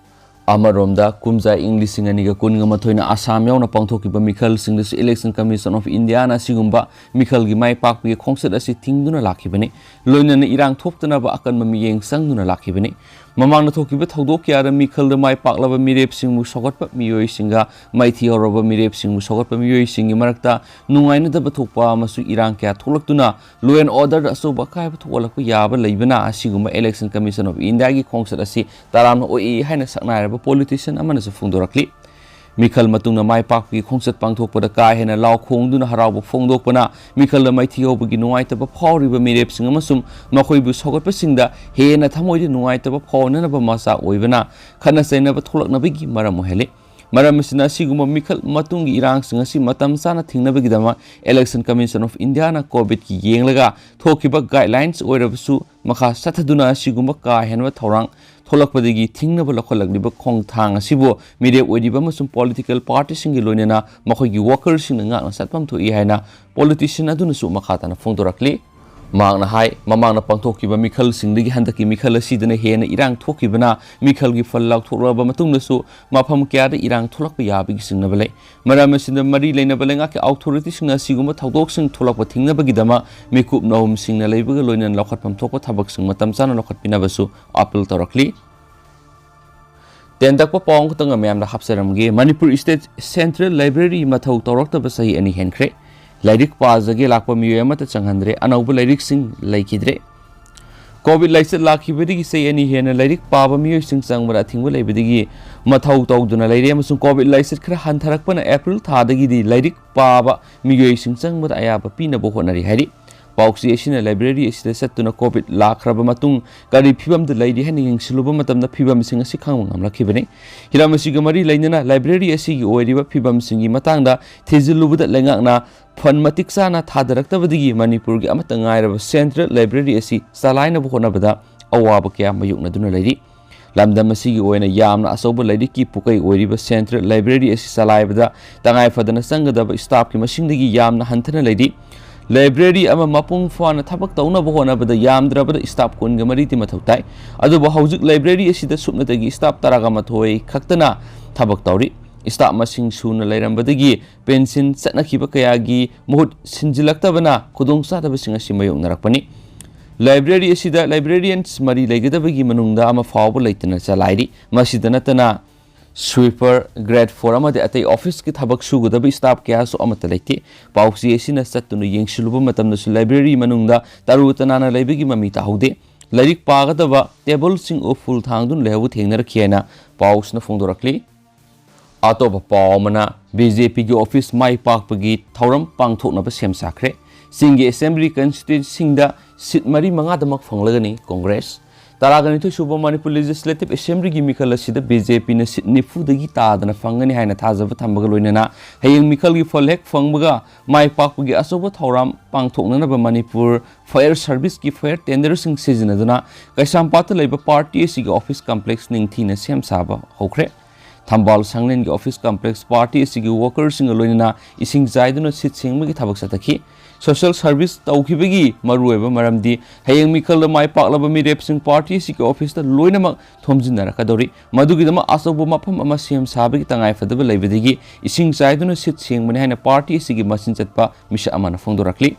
ꯑꯃꯔꯣꯝꯗ, ꯀꯨꯝꯖꯥ ꯏꯪ ꯂꯤꯁꯤꯡ ꯑꯅꯤꯒ ꯀꯨꯟꯒ ꯃꯥꯊꯣꯏꯅ ꯑꯁꯥꯝ ꯌꯥꯎꯅ ꯄꯥꯡꯊꯣꯛꯈꯤꯕ ꯃꯤꯈꯜꯁꯤꯡꯗꯁꯨ Election Commission of Indiaꯅ ꯑꯁꯤꯒꯨꯝꯕ ꯃꯤꯈꯜꯒꯤ ꯃꯥꯏ ꯄꯥꯛꯄꯒꯤ ꯈꯣꯡꯆꯠ ꯑꯁꯤ ꯊꯤꯡꯗꯨꯅ ꯂꯥꯛꯈꯤꯕꯅꯤ꯫ ꯂꯣꯏꯅꯅ ꯏꯔꯥꯡ ꯊꯣꯛꯇꯅꯕ ꯑꯀꯟꯕ ꯃꯤꯠꯌꯦꯡ ꯆꯪꯗꯨꯅ ꯂꯥꯛꯈꯤꯕꯅꯤ꯫ ꯃꯃꯥꯡꯗ ꯊꯣꯛꯈꯤꯕ ꯊꯧꯗꯣꯛ ꯀꯌꯥꯗ ꯃꯤꯈꯜꯗ ꯃꯥꯏ ꯄꯥꯛꯂꯕ ꯃꯤꯔꯦꯞꯁꯤꯡꯕꯨ ꯁꯧꯒꯠꯄ ꯃꯤꯑꯣꯏꯁꯤꯡꯒ ꯃꯥꯏꯊꯤ ꯍꯧꯔꯕ ꯃꯤꯔꯦꯞꯁꯤꯡꯕꯨ ꯁꯧꯒꯠꯄ ꯃꯤꯑꯣꯏꯁꯤꯡꯒꯤ ꯃꯔꯛꯇ ꯅꯨꯡꯉꯥꯏꯅꯗꯕ ꯊꯣꯛꯄ ꯑꯃꯁꯨꯡ ꯏꯔꯥꯡ ꯀꯌꯥ ꯊꯣꯛꯂꯛꯇꯨꯅ law and orderꯗ ꯑꯆꯧꯕ ꯑꯀꯥꯏꯕ ꯊꯣꯛꯍꯜꯂꯛꯄ ꯌꯥꯕ ꯂꯩꯕꯅ ꯑꯁꯤꯒꯨꯝꯕ Election Commission of Indiaꯒꯤ ꯈꯣꯡꯆꯠ ꯑꯁꯤ ꯇꯔꯥꯝꯅ ꯑꯣꯛꯏ ꯍꯥꯏꯅ ꯁꯛꯅꯥꯏꯔꯕ politician ꯑꯃꯅꯁꯨ ꯐꯣꯡꯗꯣꯔꯛꯂꯤ꯫ ꯃꯤꯈꯜ ꯃꯇꯨꯡꯗ ꯃꯥꯏ ꯄꯥꯛꯄꯒꯤ ꯈꯣꯡꯆꯠ ꯄꯥꯡꯊꯣꯛꯄꯗ ꯀꯥ ꯍꯦꯟꯅ ꯂꯥꯎ ꯈꯣꯡꯗꯨꯅ ꯍꯔꯥꯎꯕ ꯐꯣꯡꯗꯣꯛꯄꯅ ꯃꯤꯈꯜꯗ ꯃꯥꯏꯊꯤ ꯍꯧꯕꯒꯤ ꯅꯨꯡꯉꯥꯏꯇꯕ ꯐꯥꯎꯔꯤꯕ ꯃꯤꯔꯦꯞꯁꯤꯡ ꯑꯃꯁꯨꯡ ꯃꯈꯣꯏꯕꯨ ꯁꯧꯒꯠꯄꯁꯤꯡꯗ ꯍꯦꯟꯅ ꯊꯃꯣꯏꯗ ꯅꯨꯡꯉꯥꯏꯇꯕ ꯐꯥꯎꯅꯅꯕ ꯃꯆꯥꯛ ꯑꯣꯏꯕꯅ ꯈꯠꯅ ꯆꯩꯅꯕ ꯊꯣꯛꯂꯛꯅꯕꯒꯤ ꯃꯔꯝ ꯑꯣꯏꯍꯜꯂꯤ꯫ ꯃꯔꯝ ꯑꯁꯤꯅ ꯑꯁꯤꯒꯨꯝꯕ ꯃꯤꯈꯜ ꯃꯇꯨꯡꯒꯤ ꯏꯔꯥꯡꯁꯤꯡ ꯑꯁꯤ ꯃꯇꯝ ꯆꯥꯅ ꯊꯤꯡꯅꯕꯒꯤꯗꯃꯛ Election Commission of Indiaꯅ COVIDꯀꯤ ꯌꯦꯡꯂꯒ ꯊꯣꯛꯈꯤꯕ guidelines ꯑꯣꯏꯔꯕꯁꯨ ꯃꯈꯥ ꯆꯠꯊꯗꯨꯅ ꯑꯁꯤꯒꯨꯝꯕ ꯀꯥ ꯍꯦꯟꯕ ꯊꯧꯔꯥꯡ ꯊꯣꯛꯂꯛꯄꯗꯒꯤ ꯊꯤꯡꯅꯕ ꯂꯧꯈꯠꯂꯛꯂꯤꯕ ꯈꯣꯡꯊꯥꯡ ꯑꯁꯤꯕꯨ ꯃꯤꯔꯦꯞ ꯑꯣꯏꯔꯤꯕ ꯑꯃꯁꯨꯡ political partyꯁꯤꯡꯒꯤ ꯂꯣꯏꯅꯅ ꯃꯈꯣꯏꯒꯤ workerꯁꯤꯡꯅ ꯉꯥꯛꯅ ꯆꯠꯐꯝ ꯊꯣꯛꯏ ꯍꯥꯏꯅ politician ꯑꯗꯨꯅꯁꯨ ꯃꯈꯥ ꯇꯥꯅ ꯐꯣꯡꯗꯣꯔꯛꯂꯤ꯫ ꯃꯍꯥꯛꯅ ꯍꯥꯏ, ꯃꯃꯥꯡꯗ ꯄꯥꯡꯊꯣꯛꯈꯤꯕ ꯃꯤꯈꯜꯁꯤꯡꯗꯒꯤ ꯍꯟꯗꯛꯀꯤ ꯃꯤꯈꯜ ꯑꯁꯤꯗꯅ ꯍꯦꯟꯅ ꯏꯔꯥꯡ ꯊꯣꯛꯈꯤꯕꯅ ꯃꯤꯈꯜꯒꯤ ꯐꯜ ꯂꯥꯎꯊꯣꯛꯂꯕ ꯃꯇꯨꯡꯗꯁꯨ ꯃꯐꯝ ꯀꯌꯥꯗ ꯏꯔꯥꯡ ꯊꯣꯛꯂꯛꯄ ꯌꯥꯕꯒꯤ ꯆꯤꯡꯅꯕ ꯂꯩ꯫ ꯃꯔꯝ ꯑꯁꯤꯅ ꯃꯔꯤ ꯂꯩꯅꯕ ꯂꯩꯉꯥꯛꯀꯤ authorityꯁꯤꯡꯅ ꯑꯁꯤꯒꯨꯝꯕ ꯊꯧꯗꯣꯛꯁꯤꯡ ꯊꯣꯛꯂꯛꯄ ꯊꯤꯡꯅꯕꯒꯤꯗꯃꯛ ꯃꯤꯀꯨꯞ ꯅꯍꯨꯝꯁꯤꯡꯅ ꯂꯩꯕꯒ ꯂꯣꯏꯅꯅ ꯂꯧꯈꯠꯐꯝ ꯊꯣꯛꯄ ꯊꯕꯛꯁꯤꯡ ꯃꯇꯝ ꯆꯥꯅ ꯂꯧꯈꯠꯄꯤꯅꯕꯁꯨ appeal ꯇꯧꯔꯛꯂꯤ꯫ ꯇꯦꯟꯇꯛꯄ ꯄꯥꯎ ꯑꯃꯈꯛꯇꯪꯒ ꯃꯌꯥꯝꯗ ꯍꯥꯞꯆꯔꯝꯒꯦ꯫ ꯃꯅꯤꯄꯨꯔ State Central Library ꯃꯊꯧ ꯇꯧꯔꯛꯇꯕ ꯆꯍꯤ ꯑꯅꯤ ꯍꯦꯟꯈ꯭ꯔꯦ꯫ ꯂꯥꯏꯔꯤꯛ ꯄꯥꯖꯒꯦ ꯂꯥꯛꯄ ꯃꯤꯑꯣꯏ ꯑꯃꯠꯇ ꯆꯪꯍꯟꯗ꯭ꯔꯦ꯫ ꯑꯅꯧꯕ ꯂꯥꯏꯔꯤꯛꯁꯤꯡ ꯂꯩꯈꯤꯗ꯭ꯔꯦ꯫ COVID ꯂꯥꯏꯆꯠ ꯂꯥꯛꯈꯤꯕꯗꯒꯤ ꯆꯍꯤ ꯑꯅꯤ ꯍꯦꯟꯅ ꯂꯥꯏꯔꯤꯛ ꯄꯥꯕ ꯃꯤꯑꯣꯏꯁꯤꯡ ꯆꯪꯕꯗ ꯑꯊꯤꯡꯕ ꯂꯩꯕꯗꯒꯤ ꯃꯊꯧ ꯇꯧꯗꯨꯅ ꯂꯩꯔꯦ ꯑꯃꯁꯨꯡ COVID ꯂꯥꯏꯆꯠ ꯈꯔ ꯍꯟꯊꯔꯛꯄꯅ April ꯊꯥꯗꯒꯤꯗꯤ ꯂꯥꯏꯔꯤꯛ ꯄꯥꯕ ꯃꯤꯑꯣꯏꯁꯤꯡ ꯆꯪꯕꯗ ꯑꯌꯥꯕ ꯄꯤꯅꯕ ꯍꯣꯠꯅꯔꯤ ꯍꯥꯏꯔꯤ꯫ ꯄꯥꯎꯆꯦ ꯑꯁꯤꯅ library ꯑꯁꯤꯗ ꯆꯠꯇꯨꯅ COVID ꯂꯥꯛꯈ꯭ꯔꯕ ꯃꯇꯨꯡ ꯀꯔꯤ ꯐꯤꯕꯝꯗ ꯂꯩꯔꯤ ꯍꯥꯏꯅ ꯌꯦꯡꯁꯤꯜꯂꯨꯕ ꯃꯇꯝꯗ ꯐꯤꯕꯝꯁꯤꯡ ꯑꯁꯤ ꯈꯪꯕ ꯉꯝꯂꯛꯈꯤꯕꯅꯤ꯫ ꯍꯤꯔꯝ ꯑꯁꯤꯒ ꯃꯔꯤ ꯂꯩꯅꯅ library ꯑꯁꯤꯒꯤ ꯑꯣꯏꯔꯤꯕ ꯐꯤꯕꯝꯁꯤꯡꯒꯤ ꯃꯇꯥꯡꯗ ꯊꯤꯖꯤꯜꯂꯨꯕꯗ ꯂꯩꯉꯥꯛꯅ fund ꯃꯇꯤꯛ ꯆꯥꯅ ꯊꯥꯗꯔꯛꯇꯕꯗꯒꯤ ꯃꯅꯤꯄꯨꯔꯒꯤ ꯑꯃꯠꯇ ꯉꯥꯏꯔꯕ Central Library ꯑꯁꯤ ꯆꯂꯥꯏꯅꯕ ꯍꯣꯠꯅꯕꯗ ꯑꯋꯥꯕ ꯀꯌꯥ ꯃꯥꯌꯣꯛꯅꯗꯨꯅ ꯂꯩꯔꯤ꯫ ꯂꯝꯗꯝ ꯑꯁꯤꯒꯤ ꯑꯣꯏꯅ ꯌꯥꯝꯅ ꯑꯆꯧꯕ ꯂꯥꯏꯔꯤꯛꯀꯤ ꯄꯨꯀꯩ ꯑꯣꯏꯔꯤꯕ Central Library ꯑꯁꯤ ꯆꯂꯥꯏꯕꯗ ꯇꯉꯥꯏ ꯐꯗꯅ ꯆꯪꯒꯗꯕ staffꯀꯤ ꯃꯁꯤꯡꯗꯒꯤ ꯌꯥꯝꯅ ꯍꯟꯊꯅ ꯂꯩꯔꯤ꯫ ꯂꯥꯏꯕ꯭ꯔꯦꯔꯤ ꯑꯃ ꯃꯄꯨꯡ ꯐꯥꯅ ꯊꯕꯛ ꯇꯧꯅꯕ ꯍꯣꯠꯅꯕꯗ ꯌꯥꯝꯗ꯭ꯔꯕꯗ staff ꯀꯨꯟꯒ ꯃꯔꯤꯗꯤ ꯃꯊꯧ ꯇꯥꯏ꯫ ꯑꯗꯨꯕꯨ ꯍꯧꯖꯤꯛ ꯂꯥꯏꯕ꯭ꯔꯦꯔꯤ ꯑꯁꯤꯗ ꯁꯨꯞꯅꯇꯒꯤ staff ꯇꯔꯥꯒ ꯃꯥꯊꯣꯏ ꯈꯛꯇꯅ ꯊꯕꯛ ꯇꯧꯔꯤ꯫ Staff ꯃꯁꯤꯡ ꯁꯨꯅ ꯂꯩꯔꯝꯕꯗꯒꯤ pension ꯆꯠꯅꯈꯤꯕ ꯀꯌꯥꯒꯤ ꯃꯍꯨꯠ ꯁꯤꯟꯖꯤꯜꯂꯛꯇꯕꯅ ꯈꯨꯗꯣꯡꯆꯥꯗꯕꯁꯤꯡ ꯑꯁꯤ ꯃꯥꯌꯣꯛꯅꯔꯛꯄꯅꯤ꯫ ꯂꯥꯏꯕ꯭ꯔꯦꯔꯤ ꯑꯁꯤꯗ librarians ꯃꯔꯤ ꯂꯩꯒꯗꯕꯒꯤ ꯃꯅꯨꯡꯗ ꯑꯃ ꯐꯥꯎꯕ ꯂꯩꯇꯅ ꯆꯂꯥꯏꯔꯤ꯫ ꯃꯁꯤꯗ ꯅꯠꯇꯅ sweeper, grade four ꯑꯃꯗꯤ ꯑꯇꯩ officeꯀꯤ ꯊꯕꯛ ꯁꯨꯒꯗꯕ staff ꯀꯌꯥꯁꯨ ꯑꯃꯠꯇ ꯂꯩꯇꯦ꯫ ꯄꯥꯎꯆꯦ ꯑꯁꯤꯅ ꯆꯠꯇꯨꯅ ꯌꯦꯡꯁꯤꯜꯂꯨꯕ ꯃꯇꯝꯗꯁꯨ library ꯃꯅꯨꯡꯗ ꯇꯔꯨ ꯇꯅꯥꯟꯅ ꯂꯩꯕꯒꯤ ꯃꯃꯤ ꯇꯥꯍꯧꯗꯦ꯫ ꯂꯥꯏꯔꯤꯛ ꯄꯥꯒꯗꯕ tableꯁꯤꯡ ꯎꯐꯨꯜ ꯊꯥꯡꯗꯨꯅ ꯂꯩꯍꯧꯕ ꯊꯦꯡꯅꯔꯛꯈꯤ ꯍꯥꯏꯅ ꯄꯥꯎꯁꯤꯅ ꯐꯣꯡꯗꯣꯔꯛꯂꯤ꯫ ꯑꯇꯣꯞꯄ ꯄꯥꯎ ꯑꯃꯅ, BJPꯒꯤ office ꯃꯥꯏ ꯄꯥꯛꯄꯒꯤ ꯊꯧꯔꯝ ꯄꯥꯡꯊꯣꯛꯅꯕ ꯁꯦꯝ ꯁꯥꯈ꯭ꯔꯦ꯫ ꯆꯤꯡꯒꯤ assembly constituencyꯁꯤꯡꯗ seat ꯃꯔꯤ ꯃꯉꯥꯗꯃꯛ ꯐꯪꯂꯒꯅꯤ ꯀꯣꯡꯒ꯭ꯔꯦꯁ꯫ ꯇꯔꯥꯒ ꯅꯤꯊꯣꯏ ꯁꯨꯕ Manipur Legislative Assemblyꯒꯤ ꯃꯤꯈꯜ ꯑꯁꯤꯗ BJPꯅ seat ꯅꯤꯐꯨꯗꯒꯤ ꯇꯥꯗꯅ ꯐꯪꯒꯅꯤ ꯍꯥꯏꯅ ꯊꯥꯖꯕ ꯊꯝꯕꯒ ꯂꯣꯏꯅꯅ ꯍꯌꯦꯡ ꯃꯤꯈꯜꯒꯤ ꯐꯜ ꯍꯦꯛ ꯐꯪꯕꯒ ꯃꯥꯏ ꯄꯥꯛꯄꯒꯤ ꯑꯆꯧꯕ ꯊꯧꯔꯝ ꯄꯥꯡꯊꯣꯛꯅꯅꯕ ꯃꯅꯤꯄꯨꯔ Fire Serviceꯀꯤ fire tenderꯁꯤꯡ ꯁꯤꯖꯤꯟꯅꯗꯨꯅ ꯀꯩꯁꯥꯝꯄꯥꯠꯇ ꯂꯩꯕ party ꯑꯁꯤꯒꯤ office complex ꯅꯤꯡꯊꯤꯅ ꯁꯦꯝ ꯁꯥꯕ ꯍꯧꯈ꯭ꯔꯦ꯫ ꯊꯝꯕꯥꯜ ꯁꯪꯂꯦꯟꯒꯤ office complex party ꯑꯁꯤꯒꯤ workerꯁꯤꯡꯒ ꯂꯣꯏꯅꯅ ꯏꯁꯤꯡ ꯆꯥꯏꯗꯨꯅ seat ꯁꯦꯡꯕꯒꯤ ꯊꯕꯛ ꯆꯠꯊꯈꯤ꯫ Social service ꯇꯧꯈꯤꯕꯒꯤ ꯃꯔꯨꯑꯣꯏꯕ ꯃꯔꯝꯗꯤ ꯍꯌꯦꯡ ꯃꯤꯈꯜꯗ ꯃꯥꯏ ꯄꯥꯛꯂꯕ ꯃꯤꯔꯦꯞꯁꯤꯡ party ꯑꯁꯤꯒꯤ officeꯇ ꯂꯣꯏꯅꯃꯛ ꯊꯣꯝꯖꯤꯟꯅꯔꯛꯀꯗꯧꯔꯤ꯫ ꯃꯗꯨꯒꯤꯗꯃꯛ ꯑꯆꯧꯕ ꯃꯐꯝ ꯑꯃ ꯁꯦꯝ ꯁꯥꯕꯒꯤ ꯇꯉꯥꯏꯐꯗꯕ ꯂꯩꯕꯗꯒꯤ ꯏꯁꯤꯡ ꯆꯥꯏꯗꯨꯅ seat ꯁꯦꯡꯕꯅꯤ ꯍꯥꯏꯅ party ꯑꯁꯤꯒꯤ ꯃꯆꯤꯟ ꯆꯠꯄ ꯃꯤꯁꯛ ꯑꯃꯅ ꯐꯣꯡꯗꯣꯔꯛꯂꯤ꯫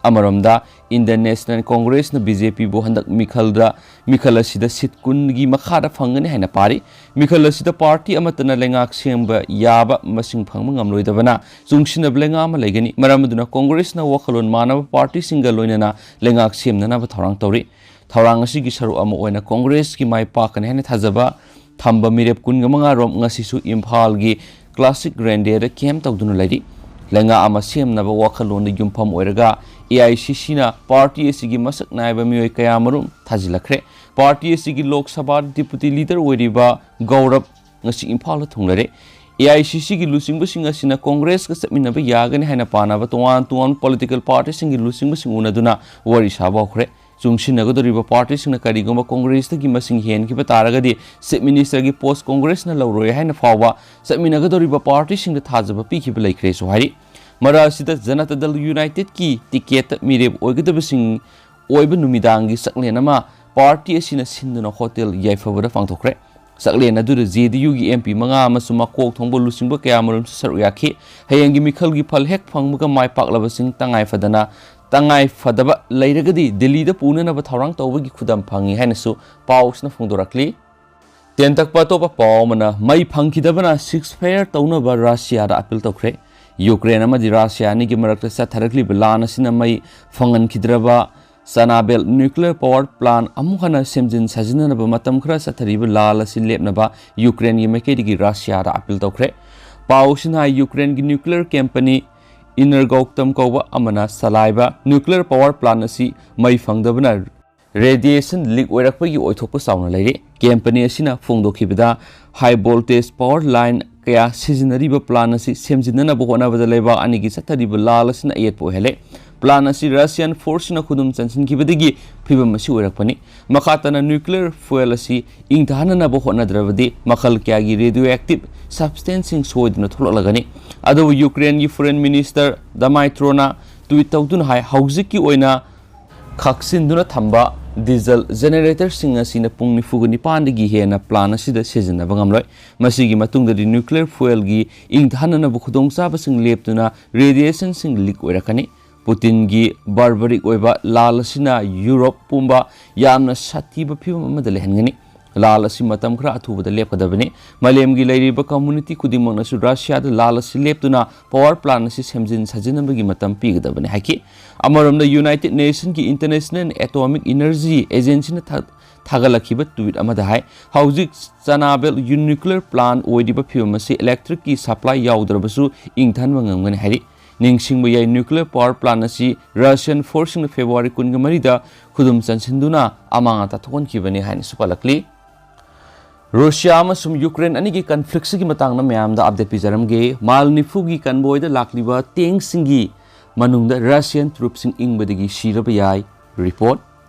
ꯑꯃꯔꯣꯝꯗ, Indian National Congressꯅ BJPꯕꯨ ꯍꯟꯗꯛ ꯃꯤꯈꯜꯗ, ꯃꯤꯈꯜ ꯑꯁꯤꯗ seat ꯀꯨꯟꯒꯤ ꯃꯈꯥꯗ ꯐꯪꯒꯅꯤ ꯍꯥꯏꯅ ꯄꯥꯔꯤ꯫ ꯃꯤꯈꯜ ꯑꯁꯤꯗ party ꯑꯃꯠꯇꯅ ꯂꯩꯉꯥꯛ ꯁꯦꯝꯕ ꯌꯥꯕ ꯃꯁꯤꯡ ꯐꯪꯕ ꯉꯝꯂꯣꯏꯗꯕꯅ ꯆꯨꯡꯁꯤꯟꯅꯕ ꯂꯩꯉꯥꯛ ꯑꯃ ꯂꯩꯒꯅꯤ꯫ ꯃꯔꯝ ꯑꯗꯨꯅ ꯀꯣꯡꯒ꯭ꯔꯦꯁꯅ ꯋꯥꯈꯜꯂꯣꯟ ꯃꯥꯟꯅꯕ partyꯁꯤꯡꯒ ꯂꯣꯏꯅꯅ ꯂꯩꯉꯥꯛ ꯁꯦꯝꯅꯅꯕ ꯊꯧꯔꯥꯡ ꯇꯧꯔꯤ꯫ ꯊꯧꯔꯥꯡ ꯑꯁꯤꯒꯤ ꯁꯔꯨꯛ ꯑꯃ ꯑꯣꯏꯅ ꯀꯣꯡꯒ꯭ꯔꯦꯁꯀꯤ ꯃꯥꯏ ꯄꯥꯛꯀꯅꯤ ꯍꯥꯏꯅ ꯊꯥꯖꯕ ꯊꯝꯕ ꯃꯤꯔꯦꯞ ꯀꯨꯟꯒ ꯃꯉꯥ ꯔꯣꯝ ꯉꯁꯤꯁꯨ ꯏꯝꯐꯥꯜꯒꯤ Classic Grandꯦꯗ camp ꯇꯧꯗꯨꯅ ꯂꯩꯔꯤ꯫ ꯂꯩꯉꯥꯛ ꯑꯃ ꯁꯦꯝꯅꯕ ꯋꯥꯈꯜꯂꯣꯟꯗ ꯌꯨꯝꯐꯝ ꯑꯣꯏꯔꯒ AICCꯅ party ꯑꯁꯤꯒꯤ ꯃꯁꯛ ꯅꯥꯏꯕ ꯃꯤꯑꯣꯏ ꯀꯌꯥ ꯃꯔꯨꯝ ꯊꯥꯖꯤꯜꯂꯛꯈ꯭ꯔꯦ꯫ Party ꯑꯁꯤꯒꯤ ꯂꯣꯛ ꯁꯚꯥ deputy leader ꯑꯣꯏꯔꯤꯕ ꯒꯧꯔꯕ ꯉꯁꯤ ꯏꯝꯐꯥꯜꯗ ꯊꯨꯡꯂꯔꯦ꯫ AICCꯒꯤ ꯂꯨꯆꯤꯡꯕꯁꯤꯡ ꯑꯁꯤꯅ ꯀꯣꯡꯒ꯭ꯔꯦꯁꯀ ꯆꯠꯃꯤꯟꯅꯕ ꯌꯥꯒꯅꯤ ꯍꯥꯏꯅ ꯄꯥꯅꯕ ꯇꯣꯉꯥꯟ ꯇꯣꯉꯥꯟꯕ political partyꯁꯤꯡꯒꯤ ꯂꯨꯆꯤꯡꯕꯁꯤꯡ ꯎꯅꯗꯨꯅ ꯋꯥꯔꯤ ꯁꯥꯕ ꯍꯧꯈ꯭ꯔꯦ꯫ ꯆꯨꯡꯁꯤꯟꯅꯒꯗꯧꯔꯤꯕ partyꯁꯤꯡꯅ ꯀꯔꯤꯒꯨꯝꯕ ꯀꯣꯡꯒ꯭ꯔꯦꯁꯇꯒꯤ ꯃꯁꯤꯡ ꯍꯦꯟꯈꯤꯕ ꯇꯥꯔꯒꯗꯤ Chief Ministerꯒꯤ post ꯀꯣꯡꯒ꯭ꯔꯦꯁꯅ ꯂꯧꯔꯣꯏ ꯍꯥꯏꯅ ꯐꯥꯎꯕ ꯆꯠꯃꯤꯟꯅꯒꯗꯧꯔꯤꯕ partyꯁꯤꯡꯗ ꯊꯥꯖꯕ ꯄꯤꯈꯤꯕ ꯂꯩꯈ꯭ꯔꯦꯁꯨ ꯍꯥꯏꯔꯤ꯫ ꯃꯔꯛ ꯑꯁꯤꯗ ꯖꯅꯇꯥ ꯗꯜ ꯌꯨꯅꯥꯏꯇꯦꯗꯀꯤ ꯇꯤꯀꯦꯠꯇ ꯃꯤꯔꯦꯞ ꯑꯣꯏꯒꯗꯕꯁꯤꯡ ꯑꯣꯏꯕ ꯅꯨꯃꯤꯗꯥꯡꯒꯤ ꯆꯥꯛꯂꯦꯟ ꯑꯃ ꯄꯥꯔꯇꯤ ꯑꯁꯤꯅ ꯁꯤꯟꯗꯨꯅ ꯍꯣꯇꯦꯜ ꯌꯥꯏꯐꯕꯗ ꯄꯥꯡꯊꯣꯛꯈ꯭ꯔꯦ꯫ ꯆꯥꯛꯂꯦꯟ ꯑꯗꯨꯗ ꯖꯦ ꯗꯤ ꯌꯨꯒꯤ ꯑꯦꯝ ꯄꯤ ꯃꯉꯥ ꯑꯃꯁꯨꯡ ꯃꯀꯣꯛ ꯊꯣꯡꯕ ꯂꯨꯆꯤꯡꯕ ꯀꯌꯥꯃꯔꯨꯝꯁꯨ ꯁꯔꯨꯛ ꯌꯥꯈꯤ꯫ ꯍꯌꯦꯡꯒꯤ ꯃꯤꯈꯜꯒꯤ ꯐꯜ ꯍꯦꯛ ꯐꯪꯕꯒ ꯃꯥꯏ ꯄꯥꯛꯂꯕꯁꯤꯡ ꯇꯉꯥꯏ ꯐꯗꯅ, ꯇꯉꯥꯏ ꯐꯗꯕ ꯂꯩꯔꯒꯗꯤ ꯗꯤꯜꯂꯤꯗ ꯄꯨꯅꯅꯕ ꯊꯧꯔꯥꯡ ꯇꯧꯕꯒꯤ ꯈꯨꯗꯝ ꯐꯪꯏ ꯍꯥꯏꯅꯁꯨ ꯄꯥꯎꯁꯤꯅ ꯐꯣꯡꯗꯣꯔꯛꯂꯤ꯫ ꯇꯦꯟꯇꯛꯄ ꯑꯇꯣꯞꯄ ꯄꯥꯎ ꯑꯃꯅ, ꯃꯩ ꯐꯪꯈꯤꯗꯕꯅ ceasefire ꯇꯧꯅꯕ ꯔꯁꯤꯌꯥꯗ ꯑꯥꯄꯤꯜ ꯇꯧꯈ꯭ꯔꯦ꯫ ꯌꯨꯀ꯭ꯔꯦꯟ ꯑꯃꯗꯤ ꯔꯁꯤꯌꯥ ꯑꯅꯤꯒꯤ ꯃꯔꯛꯇ ꯆꯠꯊꯔꯛꯂꯤꯕ ꯂꯥꯟ ꯑꯁꯤꯅ ꯃꯩ ꯐꯪꯍꯟꯈꯤꯗ꯭ꯔꯕ ꯆꯅꯥꯕꯦꯜ nuclear power plant ꯑꯃꯨꯛ ꯍꯟꯅ ꯁꯦꯝꯖꯤꯟ ꯁꯥꯖꯤꯟꯅꯅꯕ ꯃꯇꯝ ꯈꯔ ꯆꯠꯊꯔꯤꯕ ꯂꯥꯟ ꯑꯁꯤ ꯂꯦꯞꯅꯕ ꯌꯨꯀ꯭ꯔꯦꯟꯒꯤ ꯃꯥꯏꯀꯩꯗꯒꯤ ꯔꯁꯤꯌꯥꯗ ꯑꯥꯄꯤꯜ ꯇꯧꯈ꯭ꯔꯦ꯫ ꯄꯥꯎꯁꯤꯅ ꯍꯥꯏ, ꯌꯨꯀ꯭ꯔꯦꯟꯒꯤ nuclear company Energoctam ꯀꯧꯕ ꯑꯃꯅ ꯆꯂꯥꯏꯕ nuclear power plant ꯑꯁꯤ ꯃꯩ ꯐꯪꯗꯕꯅ radiation leak ꯑꯣꯏꯔꯛꯄꯒꯤ ꯑꯣꯏꯊꯣꯛꯄ ꯆꯥꯎꯅ ꯂꯩꯔꯤ꯫ ꯀꯦꯝꯄꯅꯤ ꯑꯁꯤꯅ ꯐꯣꯡꯗꯣꯛꯈꯤꯕꯗ, high voltage power line ꯀꯌꯥ ꯁꯤꯖꯤꯟꯅꯔꯤꯕ plant ꯑꯁꯤ ꯁꯦꯝꯖꯤꯟꯅꯅꯕ ꯍꯣꯠꯅꯕꯗ ꯂꯩꯕꯥꯛ ꯑꯅꯤꯒꯤ ꯆꯠꯊꯔꯤꯕ ꯂꯥꯜ ꯑꯁꯤꯅ ꯑꯌꯦꯠꯄ ꯑꯣꯏꯍꯜꯂꯦ꯫ Plant ꯑꯁꯤ Russian force ꯁꯤꯡꯅ ꯈꯨꯗꯨꯝ ꯆꯟꯁꯤꯟꯈꯤꯕꯗꯒꯤ ꯐꯤꯕꯝ ꯑꯁꯤ ꯑꯣꯏꯔꯛꯄꯅꯤ꯫ ꯃꯈꯥ ꯇꯥꯅ nuclear fuel ꯑꯁꯤ ꯏꯪꯊꯍꯟꯅꯅꯕ ꯍꯣꯠꯅꯗ꯭ꯔꯕꯗꯤ ꯃꯈꯜ ꯀꯌꯥꯒꯤ radioactive substance ꯁꯤꯡ ꯁꯣꯏꯗꯅ ꯊꯣꯛꯂꯛꯂꯒꯅꯤ꯫ ꯑꯗꯨꯕꯨ ꯌꯨꯀ꯭ꯔꯦꯟꯒꯤ foreign minister ꯗꯃꯥꯏꯇ꯭ꯔꯣꯅ tweet ꯇꯧꯗꯨꯅ ꯍꯥꯏ, ꯍꯧꯖꯤꯛꯀꯤ ꯑꯣꯏꯅ ꯈꯥꯛꯆꯤꯟꯗꯨꯅ ꯊꯝꯕ diesel generator ꯁꯤꯡ ꯑꯁꯤꯅ ꯄꯨꯡ ꯅꯤꯐꯨꯒ ꯅꯤꯄꯥꯟꯗꯒꯤ ꯍꯦꯟꯅ plant ꯑꯁꯤꯗ ꯁꯤꯖꯤꯟꯅꯕ ꯉꯝꯂꯣꯏ꯫ ꯃꯁꯤꯒꯤ ꯃꯇꯨꯡꯗꯗꯤ nuclear fuel ꯒꯤ ꯏꯪꯊꯍꯟꯅꯅꯕ ꯈꯨꯗꯣꯡꯆꯥꯕꯁꯤꯡ ꯂꯦꯞꯇꯨꯅ radiation ꯁꯤꯡ leak ꯑꯣꯏꯔꯛꯀꯅꯤ꯫ ꯄꯨꯇꯤꯟꯒꯤ barbaric ꯑꯣꯏꯕ ꯂꯥꯜ ꯑꯁꯤꯅ ꯌꯨꯔꯣꯞ ꯄꯨꯝꯕ ꯌꯥꯝꯅ ꯁꯥꯊꯤꯕ ꯐꯤꯕꯝ ꯑꯃꯗ ꯂꯩꯍꯟꯒꯅꯤ꯫ ꯂꯥꯜ ꯑꯁꯤ ꯃꯇꯝ ꯈꯔ ꯑꯊꯨꯕꯗ ꯂꯦꯞꯀꯗꯕꯅꯤ꯫ ꯃꯥꯂꯦꯝꯒꯤ ꯂꯩꯔꯤꯕ community ꯈꯨꯗꯤꯡꯃꯛꯅꯁꯨ ꯔꯁꯤꯌꯥꯗ ꯂꯥꯜ ꯑꯁꯤ ꯂꯦꯞꯇꯨꯅ power plant ꯑꯁꯤ ꯁꯦꯝꯖꯤꯟ ꯁꯥꯖꯤꯟꯅꯕꯒꯤ ꯃꯇꯝ ꯄꯤꯒꯗꯕꯅꯤ ꯍꯥꯏꯈꯤ꯫ ꯑꯃꯔꯣꯝꯗ, United Nation ꯒꯤ International Atomic Energy Agency ꯅ ꯊꯥ-, ꯊꯥꯒꯠꯂꯛꯈꯤꯕ tweet ꯑꯃꯗ ꯍꯥꯏ, ꯍꯧꯖꯤꯛ ꯆꯅꯥꯕꯦꯜ nuclear plant ꯑꯣꯏꯔꯤꯕ ꯐꯤꯕꯝ ꯑꯁꯤ electric ꯀꯤ supply ꯌꯥꯎꯗ꯭ꯔꯕꯁꯨ ꯏꯪꯊꯍꯟꯕ ꯉꯝꯒꯅꯤ ꯍꯥꯏꯔꯤ꯫ ꯅꯤꯡꯁꯤꯡꯕ ꯌꯥꯏ, nuclear power plant ꯑꯁꯤ Russian force ꯁꯤꯡꯅ February ꯀꯨꯟꯒ ꯃꯔꯤꯗ ꯈꯨꯗꯨꯝ ꯆꯟꯁꯤꯟꯗꯨꯅ ꯑꯃꯥꯡ ꯑꯇꯥ ꯊꯣꯛꯍꯟꯈꯤꯕꯅꯤ ꯍꯥꯏꯅꯁꯨ ꯄꯜꯂꯛꯂꯤ꯫ ꯔꯨꯁꯤꯌꯥ ꯑꯃꯁꯨꯡ ꯌꯨꯀ꯭ꯔꯦꯟ ꯑꯅꯤꯒꯤ conflict ꯁꯤꯒꯤ ꯃꯇꯥꯡꯗ ꯃꯌꯥꯝꯗ update ꯄꯤꯖꯔꯝꯒꯦ꯫ ꯃꯥꯏꯜ ꯅꯤꯐꯨꯒꯤ convoy ꯗ ꯂꯥꯛꯂꯤꯕ tank ꯁꯤꯡꯒꯤ ꯃꯅꯨꯡꯗ Russian troops ꯁꯤꯡ ꯏꯪꯕꯗꯒꯤ ꯁꯤꯔꯕ ꯌꯥꯏ꯫ Report꯫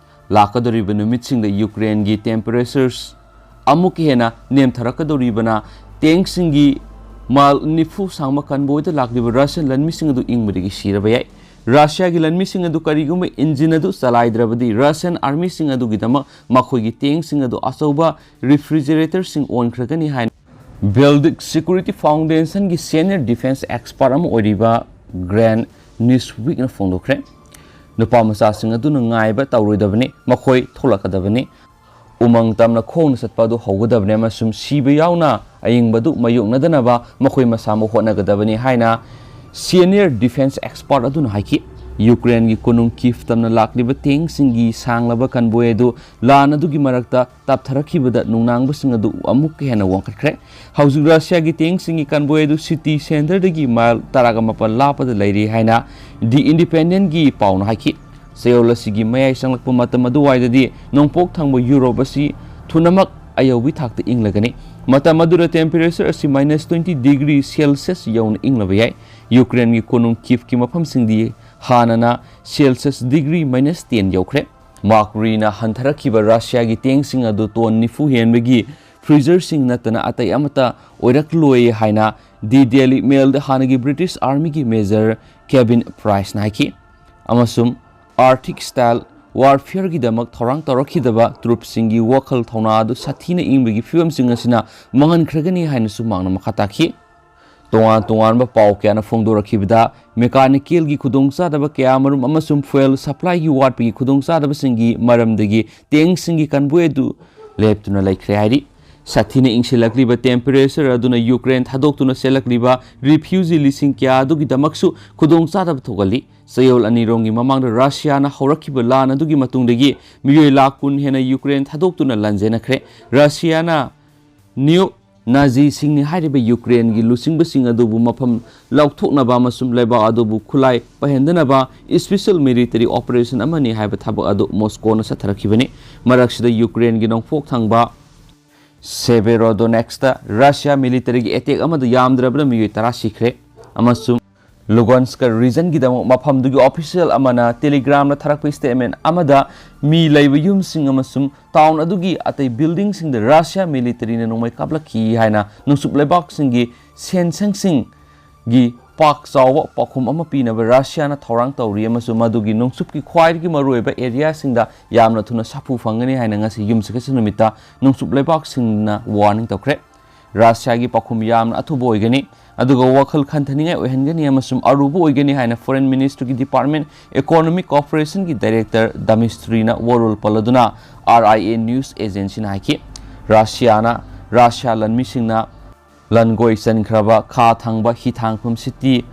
ꯂꯥꯛꯀꯗꯧꯔꯤꯕ ꯅꯨꯃꯤꯠꯁꯤꯡꯗ ꯌꯨꯀ꯭ꯔꯦꯟꯒꯤ temperatures ꯑꯃꯨꯛꯀ ꯍꯦꯟꯅ ꯅꯦꯝꯊꯔꯛꯀꯗꯧꯔꯤꯕꯅ tank ꯁꯤꯡꯒꯤ ꯃꯥꯏꯜ ꯅꯤꯐꯨ ꯁꯥꯡꯕ convoy ꯗ ꯂꯥꯛꯂꯤꯕ Russian ꯂꯥꯟꯃꯤꯁꯤꯡ ꯑꯗꯨ ꯏꯪꯕꯗꯒꯤ ꯁꯤꯔꯕ ꯌꯥꯏ꯫ Russiaꯒꯤ ꯂꯥꯟꯃꯤꯁꯤꯡ ꯑꯗꯨ ꯀꯔꯤꯒꯨꯝꯕ engine ꯑꯗꯨ ꯆꯂꯥꯏꯗ꯭ꯔꯕꯗꯤ Russian armyꯁꯤꯡ ꯑꯗꯨꯒꯤꯗꯃꯛ ꯃꯈꯣꯏꯒꯤ tankꯁꯤꯡ ꯑꯗꯨ ꯑꯆꯧꯕ refrigeratorꯁꯤꯡ ꯑꯣꯟꯈ꯭ꯔꯒꯅꯤ ꯍꯥꯏꯅ Baltic Security Foundationꯒꯤ senior defense expert ꯑꯃ ꯑꯣꯏꯔꯤꯕ Grant Newsweekꯅ ꯐꯣꯡꯗꯣꯛꯈ꯭ꯔꯦ꯫ ꯅꯨꯄꯥ ꯃꯆꯥꯁꯤꯡ ꯑꯗꯨꯅ ꯉꯥꯏꯕ ꯇꯧꯔꯣꯏꯗꯕꯅꯤ, ꯃꯈꯣꯏ ꯊꯣꯛꯂꯛꯀꯗꯕꯅꯤ꯫ ꯎꯃꯪ ꯇꯝꯅ ꯈꯣꯡꯅ ꯆꯠꯄ ꯑꯗꯨ ꯍꯧꯒꯗꯕꯅꯤ ꯑꯃꯁꯨꯡ ꯁꯤꯕ ꯌꯥꯎꯅ ꯑꯏꯪꯕꯗꯨ ꯃꯥꯌꯣꯛꯅꯗꯅꯕ ꯃꯈꯣꯏ ꯃꯁꯥꯃꯛ ꯍꯣꯠꯅꯒꯗꯕꯅꯤ ꯍꯥꯏꯅ senior defense expert ꯑꯗꯨꯅ ꯍꯥꯏꯈꯤ꯫ ꯌꯨꯀ꯭ꯔꯦꯟꯒꯤ ꯀꯣꯅꯨꯡ ꯀꯤꯐ ꯇꯝꯅ ꯂꯥꯛꯂꯤꯕ tankꯁꯤꯡꯒꯤ ꯁꯥꯡꯂꯕ convoy ꯑꯗꯨ ꯂꯥꯟ ꯑꯗꯨꯒꯤ ꯃꯔꯛꯇ ꯇꯞꯊꯔꯛꯈꯤꯕꯗ ꯅꯨꯡꯅꯥꯡꯕꯁꯤꯡ ꯑꯗꯨ ꯑꯃꯨꯛꯀ ꯍꯦꯟꯅ ꯋꯥꯡꯈꯠꯈ꯭ꯔꯦ꯫ ꯍꯧꯖꯤꯛ Russiaꯒꯤ tankꯁꯤꯡꯒꯤ convoy ꯑꯗꯨ city centreꯗꯒꯤ ꯃꯥꯏꯜ ꯇꯔꯥꯒ ꯃꯥꯄꯟ ꯂꯥꯞꯄꯗ ꯂꯩꯔꯤ ꯍꯥꯏꯅ The Independentꯒꯤ ꯄꯥꯎꯅ ꯍꯥꯏꯈꯤ꯫ ꯆꯌꯣꯜ ꯑꯁꯤꯒꯤ ꯃꯌꯥꯏ ꯆꯪꯂꯛꯄ ꯃꯇꯝ ꯑꯗꯨꯋꯥꯏꯗꯗꯤ ꯅꯣꯡꯄꯣꯛ ꯊꯪꯕ ꯌꯨꯔꯣꯞ ꯑꯁꯤ ꯊꯨꯅꯃꯛ ꯑꯌꯧꯕꯤ ꯊꯥꯛꯇ ꯏꯪꯂꯒꯅꯤ꯫ ꯃꯇꯝ ꯑꯗꯨꯗ temperature ꯑꯁꯤ minus twenty degree Celsius ꯌꯧꯅ ꯏꯪꯂꯕ ꯌꯥꯏ꯫ ꯌꯨꯀ꯭ꯔꯦꯟꯒꯤ ꯀꯣꯅꯨꯡ ꯀꯤꯐꯀꯤ ꯃꯐꯝꯁꯤꯡꯗꯤ ꯍꯥꯟꯅꯅ Celsius degree minus ten ꯌꯧꯈ꯭ꯔꯦ꯫ Mercuryꯅ ꯍꯟꯊꯔꯛꯈꯤꯕ Russiaꯒꯤ tankꯁꯤꯡ ꯑꯗꯨ ꯇꯣꯟ ꯅꯤꯐꯨ ꯍꯦꯟꯕꯒꯤ freighterꯁꯤꯡ ꯅꯠꯇꯅ ꯑꯇꯩ ꯑꯃꯠꯇ ꯑꯣꯏꯔꯛꯂꯣꯏ ꯍꯥꯏꯅ The Daily Mailꯗ ꯍꯥꯟꯅꯒꯤ British Armyꯒꯤ Major Kevin Priceꯅ ꯍꯥꯏꯈꯤ꯫ ꯑꯃꯁꯨꯡ Arctic style warfareꯒꯤꯗꯃꯛ ꯊꯧꯔꯥꯡ ꯇꯧꯔꯛꯈꯤꯗꯕ troops ꯁꯤꯡꯒꯤ ꯋꯥꯈꯜ ꯊꯧꯅꯥ ꯑꯗꯨ ꯁꯥꯊꯤꯅ ꯏꯪꯕꯒꯤ ꯐꯤꯚꯝꯁꯤꯡ ꯑꯁꯤꯅ ꯃꯥꯡꯍꯟꯈ꯭ꯔꯒꯅꯤ ꯍꯥꯏꯅꯁꯨ ꯃꯍꯥꯛꯅ ꯃꯈꯥ ꯇꯥꯈꯤ꯫ ꯇꯣꯉꯥꯟ ꯇꯣꯉꯥꯟꯕ ꯄꯥꯎ ꯀꯌꯥꯅ ꯐꯣꯡꯗꯣꯔꯛꯈꯤꯕꯗ, mechanicalꯒꯤ ꯈꯨꯗꯣꯡꯆꯥꯗꯕ ꯀꯌꯥꯃꯔꯨꯝ ꯑꯃꯁꯨꯡ fuel supplyꯒꯤ ꯋꯥꯠꯄꯒꯤ ꯈꯨꯗꯣꯡꯆꯥꯗꯕꯁꯤꯡꯒꯤ ꯃꯔꯝꯗꯒꯤ tankꯁꯤꯡꯒꯤ convoy ꯑꯗꯨ ꯂꯦꯞꯇꯨꯅ ꯂꯩꯈ꯭ꯔꯦ ꯍꯥꯏꯔꯤ꯫ ꯁꯥꯊꯤꯅ ꯏꯪꯁꯤꯜꯂꯛꯂꯤꯕ temperature ꯑꯗꯨꯅ ꯌꯨꯀ꯭ꯔꯦꯟ ꯊꯥꯗꯣꯛꯇꯨꯅ ꯆꯦꯜꯂꯛꯂꯤꯕ refugee ꯂꯤꯁꯤꯡ ꯀꯌꯥ ꯑꯗꯨꯒꯤꯗꯃꯛꯁꯨ ꯈꯨꯗꯣꯡꯆꯥꯗꯕ ꯊꯣꯛꯍꯜꯂꯤ꯫ ꯆꯌꯣꯜ ꯑꯅꯤꯔꯣꯝꯒꯤ ꯃꯃꯥꯡꯗ ꯔꯁꯤꯌꯥꯅ ꯍꯧꯔꯛꯈꯤꯕ ꯂꯥꯟ ꯑꯗꯨꯒꯤ ꯃꯇꯨꯡꯗꯒꯤ ꯃꯤꯑꯣꯏ ꯂꯥꯈ ꯀꯨꯟ ꯍꯦꯟꯅ ꯌꯨꯀ꯭ꯔꯦꯟ ꯊꯥꯗꯣꯛꯇꯨꯅ ꯂꯥꯟꯖꯦꯟꯅꯈ꯭ꯔꯦ꯫ ꯔꯁꯤꯌꯥꯅ ꯅꯤꯌꯣ ꯅꯥꯖꯤꯁꯤꯡꯅꯤ ꯍꯥꯏꯔꯤꯕ ꯌꯨꯀ꯭ꯔꯦꯟꯒꯤ ꯂꯨꯆꯤꯡꯕꯁꯤꯡ ꯑꯗꯨꯕꯨ ꯃꯐꯝ ꯂꯧꯊꯣꯛꯅꯕ ꯑꯃꯁꯨꯡ ꯂꯩꯕꯥꯛ ꯑꯗꯨꯕꯨ ꯈꯨꯠꯂꯥꯏ ꯄꯥꯏꯍꯟꯗꯅꯕ special military operation ꯑꯃꯅꯤ ꯍꯥꯏꯕ ꯊꯕꯛ ꯑꯗꯨ ꯃꯣꯁꯀꯣꯅ ꯆꯠꯊꯔꯛꯈꯤꯕꯅꯤ꯫ ꯃꯔꯛꯁꯤꯗ ꯌꯨꯀ꯭ꯔꯦꯟꯒꯤ ꯅꯣꯡꯄꯣꯛ ꯊꯪꯕ Severodonetskꯇ ꯔꯁꯤꯌꯥ militaryꯒꯤ attack ꯑꯃꯗ ꯌꯥꯝꯗ꯭ꯔꯕꯗ ꯃꯤꯑꯣꯏ ꯇꯔꯥ ꯁꯤꯈ꯭ꯔꯦ ꯑꯃꯁꯨꯡ Lugansk regionꯒꯤꯗꯃꯛ ꯃꯐꯝꯗꯨꯒꯤ official ꯑꯃꯅ Telegramꯗ ꯊꯥꯔꯛꯄ statement ꯑꯃꯗ ꯃꯤ ꯂꯩꯕ ꯌꯨꯝꯁꯤꯡ ꯑꯃꯁꯨꯡ town ꯑꯗꯨꯒꯤ ꯑꯇꯩ buildingꯁꯤꯡꯗ Russia militaryꯅ ꯅꯣꯡꯃꯩ ꯀꯥꯞꯂꯛꯈꯤ ꯍꯥꯏꯅ ꯅꯣꯡꯆꯨꯞ ꯂꯩꯕꯥꯛꯁꯤꯡꯒꯤ ꯁꯦꯟꯁꯪꯁꯤꯡꯒꯤ ꯄꯥꯛ ꯆꯥꯎꯕ ꯄꯥꯎꯈꯨꯝ ꯑꯃ ꯄꯤꯅꯕ Russiaꯅ ꯊꯧꯔꯥꯡ ꯇꯧꯔꯤ ꯑꯃꯁꯨꯡ ꯃꯗꯨꯒꯤ ꯅꯣꯡꯆꯨꯞꯀꯤ ꯈ꯭ꯋꯥꯏꯗꯒꯤ ꯃꯔꯨꯑꯣꯏꯕ areaꯁꯤꯡꯗ ꯌꯥꯝꯅ ꯊꯨꯅ ꯁꯥꯐꯨ ꯐꯪꯒꯅꯤ ꯍꯥꯏꯅ ꯉꯁꯤ ꯌꯨꯝꯁꯀꯩꯁ ꯅꯨꯃꯤꯠꯇ ꯅꯣꯡꯆꯨꯞ ꯂꯩꯕꯥꯛꯁꯤꯡꯅ warning ꯇꯧꯈ꯭ꯔꯦ꯫ Russiaꯒꯤ ꯄꯥꯎꯈꯨꯝ ꯌꯥꯝꯅ ꯑꯊꯨꯕ ꯑꯣꯏꯒꯅꯤ, ꯑꯗꯨꯒ ꯋꯥꯈꯜ ꯈꯟꯊꯅꯤꯡꯉꯥꯏ ꯑꯣꯏꯍꯟꯒꯅꯤ ꯑꯃꯁꯨꯡ ꯑꯔꯨꯕ ꯑꯣꯏꯒꯅꯤ ꯍꯥꯏꯅ Foreign Ministryꯒꯤ Department Economic Cooperationꯒꯤ Director Dmitryꯅ ꯋꯥꯔꯣꯜ ꯄꯜꯂꯗꯨꯅ R I A news agencyꯅ ꯍꯥꯏꯈꯤ꯫ Russiaꯅ Russia ꯂꯥꯟꯃꯤꯁꯤꯡꯅ ꯂꯥꯟꯒꯣꯏ ꯆꯟꯈ꯭ꯔꯕ ꯈꯥ ꯊꯪꯕ ꯍꯤꯊꯥꯡꯐꯝ city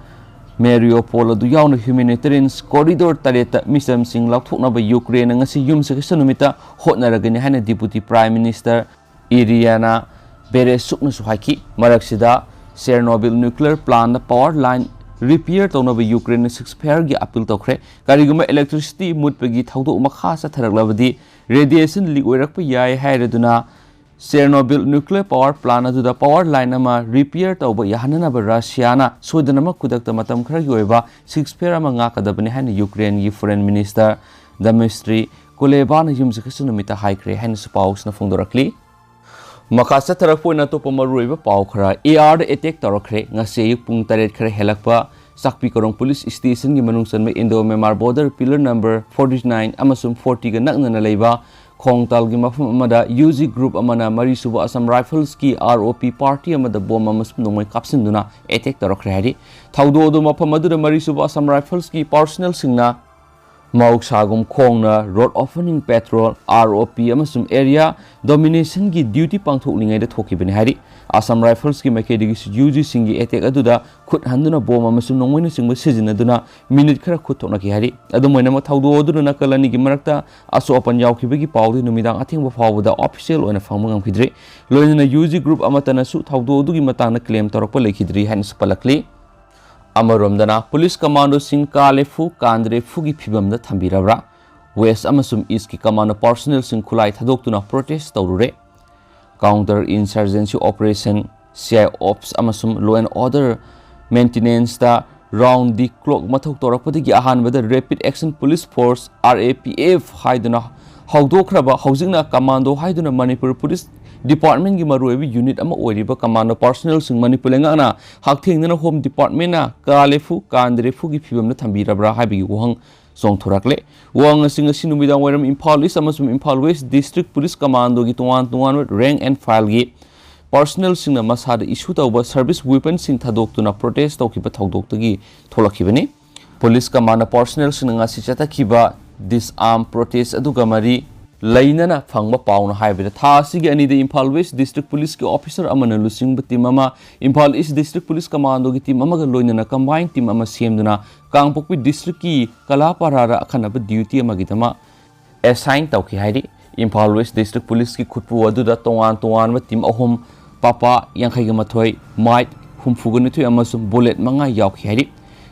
Mariupol ꯑꯗꯨ ꯌꯥꯎꯅ humanitarian corridor ꯇꯔꯦꯠꯇ ꯃꯤꯆꯝꯁꯤꯡ ꯂꯧꯊꯣꯛꯅꯕ Ukraineꯅ ꯉꯁꯤ ꯌꯨꯝꯁꯀꯩꯁ ꯅꯨꯃꯤꯠꯇ ꯍꯣꯠꯅꯔꯒꯅꯤ ꯍꯥꯏꯅ Deputy Prime Minister Iryna Vereshchukꯅꯁꯨ ꯍꯥꯏꯈꯤ꯫ ꯃꯔꯛꯁꯤꯗ Chernobyl nuclear plantꯗ power line repair ꯇꯧꯅꯕ Ukraineꯅ ceasefireꯒꯤ appeal ꯇꯧꯈ꯭ꯔꯦ꯫ ꯀꯔꯤꯒꯨꯝꯕ electricity ꯃꯨꯠꯄꯒꯤ ꯊꯧꯗꯣꯛ ꯃꯈꯥ ꯆꯠꯊꯔꯛꯂꯕꯗꯤ radiation leak ꯑꯣꯏꯔꯛꯄ ꯌꯥꯏ ꯍꯥꯏꯔꯗꯨꯅ Chernobyl nuclear power plant ꯑꯗꯨꯗ power line ꯑꯃ repair ꯇꯧꯕ ꯌꯥꯍꯟꯅꯅꯕ Russiaꯅ ꯁꯣꯏꯗꯅꯃꯛ ꯈꯨꯗꯛꯇ ꯃꯇꯝ ꯈꯔꯒꯤ ꯑꯣꯏꯕ ceasefire ꯑꯃ ꯉꯥꯛꯀꯗꯕꯅꯤ ꯍꯥꯏꯅ Ukraineꯒꯤ Foreign Minister Dmytro Kulebana ꯌꯨꯝꯁꯀꯩꯁ ꯅꯨꯃꯤꯠꯇ ꯍꯥꯏꯈ꯭ꯔꯦ ꯍꯥꯏꯅꯁꯨ ꯄꯥꯎꯁꯤꯅ ꯐꯣꯡꯗꯣꯔꯛꯂꯤ꯫ ꯃꯈꯥ ꯆꯠꯊꯔꯛꯄ ꯑꯣꯏꯅ ꯑꯇꯣꯞꯄ ꯃꯔꯨꯑꯣꯏꯕ ꯄꯥꯎ ꯈꯔ, ARꯗ attack ꯇꯧꯔꯛꯈ꯭ꯔꯦ꯫ ꯉꯁꯤ ꯑꯌꯨꯛ ꯄꯨꯡ ꯇꯔꯦꯠ ꯈꯔ ꯍꯦꯜꯂꯛꯄ ꯆꯥꯛꯄꯤ ꯀꯣꯔꯣꯡ police stationꯒꯤ ꯃꯅꯨꯡ ꯆꯟꯕ Indo Myanmar border pillar number forty nine ꯑꯃꯁꯨꯡ fortyꯒ ꯅꯛꯅꯅ ꯂꯩꯕ ꯈꯣꯡꯇꯥꯜꯒꯤ ꯃꯐꯝ ꯑꯃꯗ UG group ꯑꯃꯅ ꯃꯔꯤꯁꯨꯕ Assam Riflesꯀꯤ ROP party ꯑꯃꯗ bomb ꯑꯃꯁꯨꯡ ꯅꯣꯡꯃꯩ ꯀꯥꯞꯁꯤꯟꯗꯨꯅ attack ꯇꯧꯔꯛꯈ꯭ꯔꯦ ꯍꯥꯏꯔꯤ꯫ ꯊꯧꯗꯣꯛ ꯑꯗꯨ ꯃꯐꯝ ꯑꯗꯨꯗ ꯃꯔꯤꯁꯨꯕ Assam Riflesꯀꯤ personnelꯁꯤꯡꯅ ꯃꯍꯧꯁꯥꯒꯨꯝ ꯈꯣꯡꯅ road opening patrol, ROP ꯑꯃꯁꯨꯡ area dominationꯒꯤ duty ꯄꯥꯡꯊꯣꯛꯂꯤꯉꯩꯗ ꯊꯣꯛꯈꯤꯕꯅꯤ ꯍꯥꯏꯔꯤ꯫ Assam Riflesꯀꯤ ꯃꯥꯏꯀꯩꯗꯒꯤꯁꯨ UGꯁꯤꯡꯒꯤ attack ꯑꯗꯨꯗ ꯈꯨꯠ ꯍꯟꯗꯨꯅ bomb ꯑꯃꯁꯨꯡ ꯅꯣꯡꯃꯩꯅꯆꯤꯡꯕ ꯁꯤꯖꯤꯟꯅꯗꯨꯅ minute ꯈꯔ ꯈꯨꯠ ꯊꯣꯛꯅꯈꯤ ꯍꯥꯏꯔꯤ꯫ ꯑꯗꯨꯝ ꯑꯣꯏꯅꯃꯛ, ꯊꯧꯗꯣꯛ ꯑꯗꯨꯅ ꯅꯥꯀꯜ ꯑꯅꯤꯒꯤ ꯃꯔꯛꯇ ꯑꯁꯣꯛ ꯑꯄꯟ ꯌꯥꯎꯈꯤꯕꯒꯤ ꯄꯥꯎꯗꯤ ꯅꯨꯃꯤꯗꯥꯡ ꯑꯊꯦꯡꯕ ꯐꯥꯎꯕꯗ official ꯑꯣꯏꯅ ꯐꯪꯕ ꯉꯝꯈꯤꯗ꯭ꯔꯤ꯫ ꯂꯣꯏꯅꯅ UG group ꯑꯃꯠꯇꯅꯁꯨ ꯊꯧꯗꯣꯛ ꯑꯗꯨꯒꯤ ꯃꯇꯥꯡꯗ claim ꯇꯧꯔꯛꯄ ꯂꯩꯈꯤꯗ꯭ꯔꯤ ꯍꯥꯏꯅꯁꯨ ꯄꯜꯂꯛꯂꯤ꯫ ꯑꯃꯔꯣꯝꯗꯅ, police commandoꯁꯤꯡ ꯀꯥꯂꯦꯐꯨ ꯀꯥꯟꯗ꯭ꯔꯦꯐꯨꯒꯤ ꯐꯤꯕꯝꯗ ꯊꯝꯕꯤꯔꯕ꯭ꯔꯥ? West ꯑꯃꯁꯨꯡ Eastꯀꯤ commando personnelꯁꯤꯡ ꯈꯨꯠꯂꯥꯏ ꯊꯥꯗꯣꯛꯇꯨꯅ protest ꯇꯧꯔꯨꯔꯦ꯫ Counter insurgency operation, CI ops ꯑꯃꯁꯨꯡ law and order maintenanceꯇ Round the clock ꯃꯊꯧ ꯇꯧꯔꯛꯄꯗꯒꯤ ꯑꯍꯥꯟꯕꯗ Rapid Action Police Force, R A P F, ꯍꯥꯏꯗꯨꯅ ꯍꯧꯗꯣꯛꯈ꯭ꯔꯕ, ꯍꯧꯖꯤꯛꯅ ꯀꯃꯥꯟꯗꯣ ꯍꯥꯏꯗꯨꯅ ꯃꯅꯤꯄꯨꯔ ꯄꯨꯂꯤꯁ ꯗꯤꯄꯥꯔꯠꯃꯦꯟꯒꯤ ꯃꯔꯨꯑꯣꯏꯕ ꯌꯨꯅꯤꯠ ꯑꯃ ꯑꯣꯏꯔꯤꯕ ꯀꯃꯥꯟꯗꯣ ꯄꯥꯔꯁꯣꯅꯦꯜꯁꯤꯡ ꯃꯅꯤꯄꯨꯔ ꯂꯩꯉꯥꯛꯅ ꯍꯛꯊꯦꯡꯅꯅ ꯍꯣꯝ ꯗꯤꯄꯥꯔꯠꯃꯦꯟꯅ ꯀꯥꯂꯦꯐꯨ ꯀꯥꯟꯗ꯭ꯔꯦꯐꯨꯒꯤ ꯐꯤꯕꯝꯗ ꯊꯝꯕꯤꯔꯕ꯭ꯔꯥ ꯍꯥꯏꯕꯒꯤ ꯋꯥꯍꯪ ꯆꯣꯡꯊꯣꯔꯛꯂꯦ꯫ ꯋꯥꯍꯪ ꯑꯁꯤ ꯉꯁꯤ ꯅꯨꯃꯤꯗꯥꯡ ꯋꯥꯏꯔꯝ ꯏꯝꯐꯥꯜ ꯏꯁ ꯑꯃꯁꯨꯡ ꯏꯝꯐꯥꯜ ꯋꯦꯁ ꯗꯤꯁꯇ꯭ꯔꯤꯛ ꯄꯨꯂꯤꯁ ꯀꯃꯥꯟꯗꯣꯒꯤ ꯇꯣꯉꯥꯟ ꯇꯣꯉꯥꯟꯕ ꯔꯦꯡꯛ ꯑꯦꯟ ꯐꯥꯏꯜꯒꯤ ꯄꯥꯔꯁꯣꯅꯦꯜꯁꯤꯡꯅ ꯃꯁꯥꯗ ꯏꯁꯨ ꯇꯧꯕ ꯁꯔꯚꯤꯁ ꯋꯦꯄꯟꯁꯤꯡ ꯊꯥꯗꯣꯛꯇꯨꯅ ꯄ꯭ꯔꯣꯇꯦꯁ ꯇꯧꯈꯤꯕ ꯊꯧꯗꯣꯛꯇꯒꯤ ꯊꯣꯛꯂꯛꯈꯤꯕꯅꯤ꯫ ꯄꯨꯂꯤꯁ ꯀꯃꯥꯟꯗꯣ ꯄꯥꯔꯁꯣꯅꯦꯜꯁꯤꯡꯅ ꯉꯁꯤ ꯆꯠꯊꯈꯤꯕ ꯗꯤꯁꯑꯥꯔꯝ ꯄ꯭ꯔꯣꯇꯦꯁ ꯑꯗꯨꯒ ꯃꯔꯤ ꯂꯩꯅꯅ ꯐꯪꯕ ꯄꯥꯎꯅ ꯍꯥꯏꯕꯗ, ꯊꯥ ꯑꯁꯤꯒꯤ ꯑꯅꯤꯗ ꯏꯝꯐꯥꯜ ꯋꯦꯁ ꯗꯤꯁꯇ꯭ꯔꯤꯛ ꯄꯨꯂꯤꯁꯀꯤ ꯑꯣꯐꯤꯁꯥꯔ ꯑꯃꯅ ꯂꯨꯆꯤꯡꯕ ꯇꯤꯝ ꯑꯃ, ꯏꯝꯐꯥꯜ ꯏꯁ ꯗꯤꯁꯇ꯭ꯔꯤꯛ ꯄꯨꯂꯤꯁ ꯀꯃꯥꯟꯗꯣꯒꯤ ꯇꯤꯝ ꯑꯃꯒ ꯂꯣꯏꯅꯅ ꯀꯝꯕꯥꯏꯟ ꯇꯤꯝ ꯑꯃ ꯁꯦꯝꯗꯨꯅ ꯀꯥꯡꯄꯣꯛꯄꯤ ꯗꯤꯁꯇ꯭ꯔꯤꯛꯀꯤ ꯀꯂꯥꯄꯥꯔꯥꯗ ꯑꯈꯟꯅꯕ ꯗ꯭ꯌꯨꯇꯤ ꯑꯃꯒꯤꯗꯃꯛ ꯑꯦꯁꯥꯏꯟ ꯇꯧꯈꯤ ꯍꯥꯏꯔꯤ꯫ ꯏꯝꯐꯥꯜ ꯋꯦꯁ ꯗꯤꯁꯇ꯭ꯔꯤꯛ ꯄꯨꯂꯤꯁꯀꯤ ꯈꯨꯠꯄꯨ ꯑꯗꯨꯗ ꯇꯣꯉꯥꯟ ꯇꯣꯉꯥꯟꯕ ꯇꯤꯝ ꯑꯍꯨꯝ, ꯄꯥꯄꯥ ꯌꯥꯡꯈꯩꯒ ꯃꯥꯊꯣꯏ, ꯃꯥꯏꯛ ꯍꯨꯝꯐꯨꯒ ꯅꯤꯊꯣꯏ ꯑꯃꯁꯨꯡ ꯕꯨꯂꯦꯠ ꯃꯉꯥ ꯌꯥꯎꯈꯤ ꯍꯥꯏꯔꯤ꯫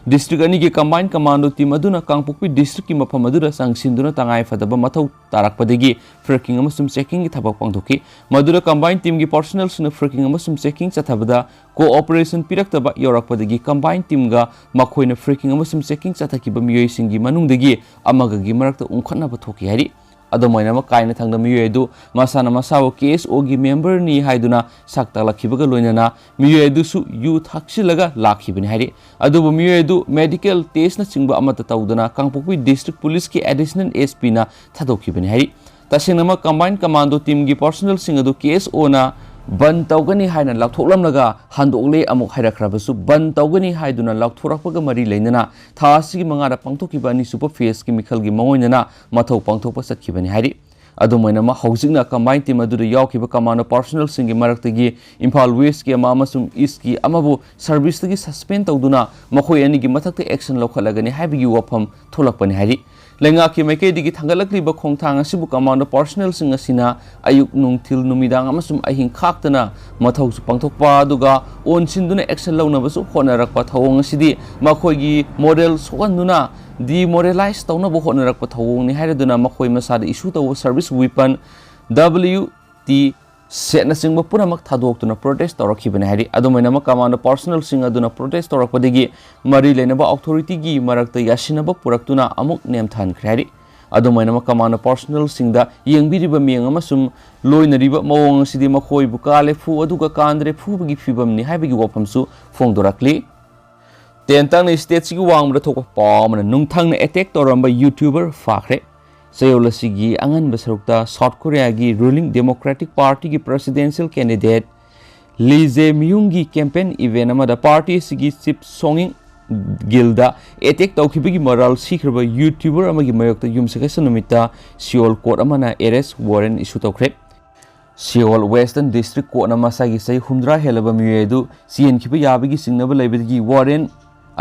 ꯗꯤꯁꯇ꯭ꯔꯤꯛ ꯑꯅꯤꯒꯤ ꯀꯝꯕꯥꯏꯟ ꯀꯃꯥꯟꯗꯣ ꯇꯤꯝ ꯑꯗꯨꯅ ꯀꯥꯡꯄꯣꯛꯄꯤ ꯗꯤꯁꯇ꯭ꯔꯤꯛꯀꯤ ꯃꯐꯝ ꯑꯗꯨꯗ ꯆꯪꯁꯤꯟꯗꯨꯅ ꯇꯉꯥꯏ ꯐꯗꯕ ꯃꯊꯧ ꯇꯥꯔꯛꯄꯗꯒꯤ ꯐ꯭ꯔꯦꯀꯤꯡ ꯑꯃꯁꯨꯡ ꯆꯦꯀꯤꯡꯒꯤ ꯊꯕꯛ ꯄꯥꯡꯊꯣꯛꯈꯤ꯫ ꯃꯗꯨꯗ ꯀꯝꯕꯥꯏꯟ ꯇꯤꯝꯒꯤ ꯄꯥꯔꯁꯣꯅꯦꯜꯁꯤꯡꯅ ꯐ꯭ꯔꯦꯀꯤꯡ ꯑꯃꯁꯨꯡ ꯆꯦꯀꯤꯡ ꯆꯠꯊꯕꯗ ꯀꯣꯑꯣꯄꯔꯦꯁꯟ ꯄꯤꯔꯛꯇꯕ ꯌꯥꯎꯔꯛꯄꯗꯒꯤ ꯀꯝꯕꯥꯏꯟ ꯇꯤꯝꯒ ꯃꯈꯣꯏꯅ ꯐ꯭ꯔꯦꯀꯤꯡ ꯑꯃꯁꯨꯡ ꯆꯦꯀꯤꯡ ꯆꯠꯊꯈꯤꯕ ꯃꯤꯑꯣꯏꯁꯤꯡꯒꯤ ꯃꯅꯨꯡꯗꯒꯤ ꯑꯃꯒꯒꯤ ꯃꯔꯛꯇ ꯎꯪꯈꯠꯅꯕ ꯊꯣꯛꯈꯤ ꯍꯥꯏꯔꯤ꯫ ꯑꯗꯨꯝ ꯑꯣꯏꯅꯃꯛ, ꯀꯥꯏꯅꯊꯪꯗ ꯃꯤꯑꯣꯏ ꯑꯗꯨ ꯃꯁꯥꯅ ꯃꯁꯥꯕꯨ ꯀꯦ ꯑꯦꯁ ꯑꯣꯒꯤ ꯃꯦꯝꯕꯔꯅꯤ ꯍꯥꯏꯗꯨꯅ ꯁꯛ ꯇꯥꯛꯂꯛꯈꯤꯕꯒ ꯂꯣꯏꯅꯅ ꯃꯤꯑꯣꯏ ꯑꯗꯨꯁꯨ ꯌꯨ ꯊꯛꯆꯤꯜꯂꯒ ꯂꯥꯛꯈꯤꯕꯅꯤ ꯍꯥꯏꯔꯤ꯫ ꯑꯗꯨꯕꯨ ꯃꯤꯑꯣꯏ ꯑꯗꯨ ꯃꯦꯗꯤꯀꯦꯜ ꯇꯦꯁꯅꯆꯤꯡꯕ ꯑꯃꯠꯇ ꯇꯧꯗꯅ ꯀꯥꯡꯄꯣꯛꯄꯤ ꯗꯤꯁꯇ꯭ꯔꯤꯛ ꯄꯨꯂꯤꯁꯀꯤ ꯑꯦꯗꯤꯁꯅꯦꯜ ꯑꯦꯁ ꯄꯤꯅ ꯊꯥꯗꯣꯛꯈꯤꯕꯅꯤ ꯍꯥꯏꯔꯤ꯫ ꯇꯁꯦꯡꯅꯃꯛ, ꯀꯝꯕꯥꯏꯟ ꯀꯃꯥꯟꯗꯣ ꯇꯤꯝꯒꯤ ꯄꯥꯔꯁꯣꯅꯦꯜꯁꯤꯡ ꯑꯗꯨ ꯀꯦ ꯑꯦꯁ ꯑꯣꯅ ꯕꯟ ꯇꯧꯒꯅꯤ ꯍꯥꯏꯅ ꯂꯥꯎꯊꯣꯛꯂꯝꯂꯒ ꯍꯟꯗꯣꯛꯂꯦ ꯑꯃꯨꯛ ꯍꯥꯏꯔꯛꯈ꯭ꯔꯕꯁꯨ, ꯕꯟ ꯇꯧꯒꯅꯤ ꯍꯥꯏꯗꯨꯅ ꯂꯥꯎꯊꯣꯔꯛꯄꯒ ꯃꯔꯤ ꯂꯩꯅꯅ ꯊꯥ ꯑꯁꯤꯒꯤ ꯃꯉꯥꯗ ꯄꯥꯡꯊꯣꯛꯈꯤꯕ ꯑꯅꯤꯁꯨꯕ ꯐꯦꯁꯀꯤ ꯃꯤꯈꯜꯒꯤ ꯃꯑꯣꯡ ꯑꯣꯏꯅꯅ ꯃꯊꯧ ꯄꯥꯡꯊꯣꯛꯄ ꯆꯠꯈꯤꯕꯅꯤ ꯍꯥꯏꯔꯤ꯫ ꯑꯗꯨꯝ ꯑꯣꯏꯅꯃꯛ, ꯍꯧꯖꯤꯛꯅ ꯀꯝꯕꯥꯏꯟ ꯇꯤꯝ ꯑꯗꯨꯗ ꯌꯥꯎꯈꯤꯕ ꯀꯃꯥꯟꯗꯣ ꯄꯥꯔꯁꯣꯅꯦꯜꯁꯤꯡꯒꯤ ꯃꯔꯛꯇꯒꯤ ꯏꯝꯐꯥꯜ ꯋꯦꯁꯀꯤ ꯑꯃ ꯑꯃꯁꯨꯡ ꯏꯁꯀꯤ ꯑꯃꯕꯨ ꯁꯔꯚꯤꯁꯇꯒꯤ ꯁꯁꯄꯦꯟ ꯇꯧꯗꯨꯅ ꯃꯈꯣꯏ ꯑꯅꯤꯒꯤ ꯃꯊꯛꯇ ꯑꯦꯛꯁꯟ ꯂꯧꯈꯠꯂꯒꯅꯤ ꯍꯥꯏꯕꯒꯤ ꯋꯥꯐꯝ ꯊꯣꯛꯂꯛꯄꯅꯤ ꯍꯥꯏꯔꯤ꯫ ꯂꯩꯉꯥꯛꯀꯤ ꯃꯥꯏꯀꯩꯗꯒꯤ ꯊꯥꯡꯒꯠꯂꯛꯂꯤꯕ ꯈꯣꯡꯊꯥꯡ ꯑꯁꯤꯕꯨ ꯀꯃꯥꯟꯗꯣ ꯄꯥꯔꯁꯣꯅꯦꯜꯁꯤꯡ ꯑꯁꯤꯅ ꯑꯌꯨꯛ, ꯅꯨꯡꯊꯤꯜ, ꯅꯨꯃꯤꯗꯥꯡ ꯑꯃꯁꯨꯡ ꯑꯍꯤꯡ ꯈꯥꯛꯇꯅ ꯃꯊꯧꯁꯨ ꯄꯥꯡꯊꯣꯛꯄ, ꯑꯗꯨꯒ ꯑꯣꯟꯁꯤꯟꯗꯨꯅ ꯑꯦꯛꯁꯟ ꯂꯧꯅꯕꯁꯨ ꯍꯣꯠꯅꯔꯛꯄ ꯊꯧꯑꯣꯡ ꯑꯁꯤꯗꯤ ꯃꯈꯣꯏꯒꯤ ꯃꯣꯔꯦꯜ ꯁꯣꯛꯍꯟꯗꯨꯅ ꯗꯤꯃꯣꯔꯦꯂꯥꯏꯁ ꯇꯧꯅꯕ ꯍꯣꯠꯅꯔꯛꯄ ꯊꯧꯑꯣꯡꯅꯤ ꯍꯥꯏꯔꯗꯨꯅ ꯃꯈꯣꯏ ꯃꯁꯥꯗ ꯏꯁꯨ ꯇꯧꯕ ꯁꯔꯚꯤꯁ ꯋꯤꯄꯟ W T ꯁꯦꯠꯅꯆꯤꯡꯕ ꯄꯨꯝꯅꯃꯛ ꯊꯥꯗꯣꯛꯇꯨꯅ ꯄ꯭ꯔꯣꯇꯦꯁ ꯇꯧꯔꯛꯈꯤꯕꯅꯤ ꯍꯥꯏꯔꯤ꯫ ꯑꯗꯨꯃꯥꯏꯅꯃꯛ ꯀꯃꯥꯟꯗꯣ ꯄꯥꯔꯁꯣꯅꯦꯜꯁꯤꯡ ꯑꯗꯨꯅ ꯄ꯭ꯔꯣꯇꯦꯁ ꯇꯧꯔꯛꯄꯗꯒꯤ ꯃꯔꯤ ꯂꯩꯅꯕ ꯑꯣꯊꯣꯔꯤꯇꯤꯒꯤ ꯃꯔꯛꯇ ꯌꯥꯁꯤꯟꯅꯕ ꯄꯨꯔꯛꯇꯨꯅ ꯑꯃꯨꯛ ꯅꯦꯝꯊꯍꯟꯈ꯭ꯔꯦ ꯍꯥꯏꯔꯤ꯫ ꯑꯗꯨꯃꯥꯏꯅꯃꯛ ꯀꯃꯥꯟꯗꯣ ꯄꯥꯔꯁꯣꯅꯦꯜꯁꯤꯡꯗ ꯌꯦꯡꯕꯤꯔꯤꯕ ꯃꯤꯠꯌꯦꯡ ꯑꯃꯁꯨꯡ ꯂꯣꯏꯅꯔꯤꯕ ꯃꯑꯣꯡ ꯑꯁꯤꯗꯤ ꯃꯈꯣꯏꯕꯨ ꯀꯥꯜꯂꯦ ꯐꯨ ꯑꯗꯨꯒ ꯀꯥꯟꯗ꯭ꯔꯦ ꯐꯨꯕꯒꯤ ꯐꯤꯕꯝꯅꯤ ꯍꯥꯏꯕꯒꯤ ꯋꯥꯐꯝꯁꯨ ꯐꯣꯡꯗꯣꯔꯛꯂꯤ꯫ ꯇꯦꯟꯇꯥꯛꯅ ꯁ꯭ꯇꯦꯠꯁꯤꯒꯤ ꯋꯥꯡꯃꯗ ꯊꯣꯛꯄ ꯄꯥꯎ ꯑꯃꯅ ꯅꯨꯡꯊꯪꯅ ꯑꯦꯇꯦꯛ ꯇꯧꯔꯝꯕ ꯌꯨꯇ꯭ꯌꯨꯕꯔ ꯐꯥꯈ꯭ꯔꯦ꯫ ꯆꯌꯣꯜ ꯑꯁꯤꯒꯤ ꯑꯉꯟꯕ ꯁꯔꯨꯛꯇ ꯁꯥꯎꯠ ꯀꯣꯔꯤꯌꯥꯒꯤ ꯔꯨꯂꯤꯡ ꯗꯦꯃꯣꯀ꯭ꯔꯦꯇꯤꯛ ꯄꯥꯔꯇꯤꯒꯤ ꯄ꯭ꯔꯦꯁꯤꯗꯦꯟꯁꯤꯌꯦꯜ ꯀꯦꯟꯗꯤꯗꯦꯠ ꯂꯤ ꯖꯦ ꯃꯤꯌꯨꯡꯒꯤ ꯀꯦꯝꯄꯦꯟ ꯏꯚꯦꯟ ꯑꯃꯗ ꯄꯥꯔꯇꯤ ꯑꯁꯤꯒꯤ ꯆꯤꯞ ꯁꯣꯡ ꯏꯪ ꯒꯤꯜꯗ ꯑꯦꯇꯦꯛ ꯇꯧꯈꯤꯕꯒꯤ ꯃꯔꯥꯜ ꯁꯤꯈ꯭ꯔꯕ ꯌꯨꯇ꯭ꯌꯨꯕꯔ ꯑꯃꯒꯤ ꯃꯥꯌꯣꯛꯇ ꯌꯨꯝꯁꯀꯩꯁ ꯅꯨꯃꯤꯠꯇ ꯁꯤꯑꯣꯜ ꯀꯣꯔꯠ ꯑꯃꯅ ꯑꯦꯔꯦꯁ ꯋꯥꯔꯦꯟ ꯏꯁꯨ ꯇꯧꯈ꯭ꯔꯦ꯫ ꯁꯤꯑꯣꯜ ꯋꯦꯁꯇꯔꯟ ꯗꯤꯁꯇ꯭ꯔꯤꯛ ꯀꯣꯔꯠꯅ ꯃꯁꯥꯒꯤ ꯆꯍꯤ ꯍꯨꯝꯗ꯭ꯔꯥ ꯍꯦꯜꯂꯕ ꯃꯤꯑꯣꯏ ꯑꯗꯨ ꯆꯦꯟꯈꯤꯕ ꯌꯥꯕꯒꯤ ꯆꯤꯡꯅꯕ ꯂꯩꯕꯗꯒꯤ ꯋꯥꯔꯦꯟ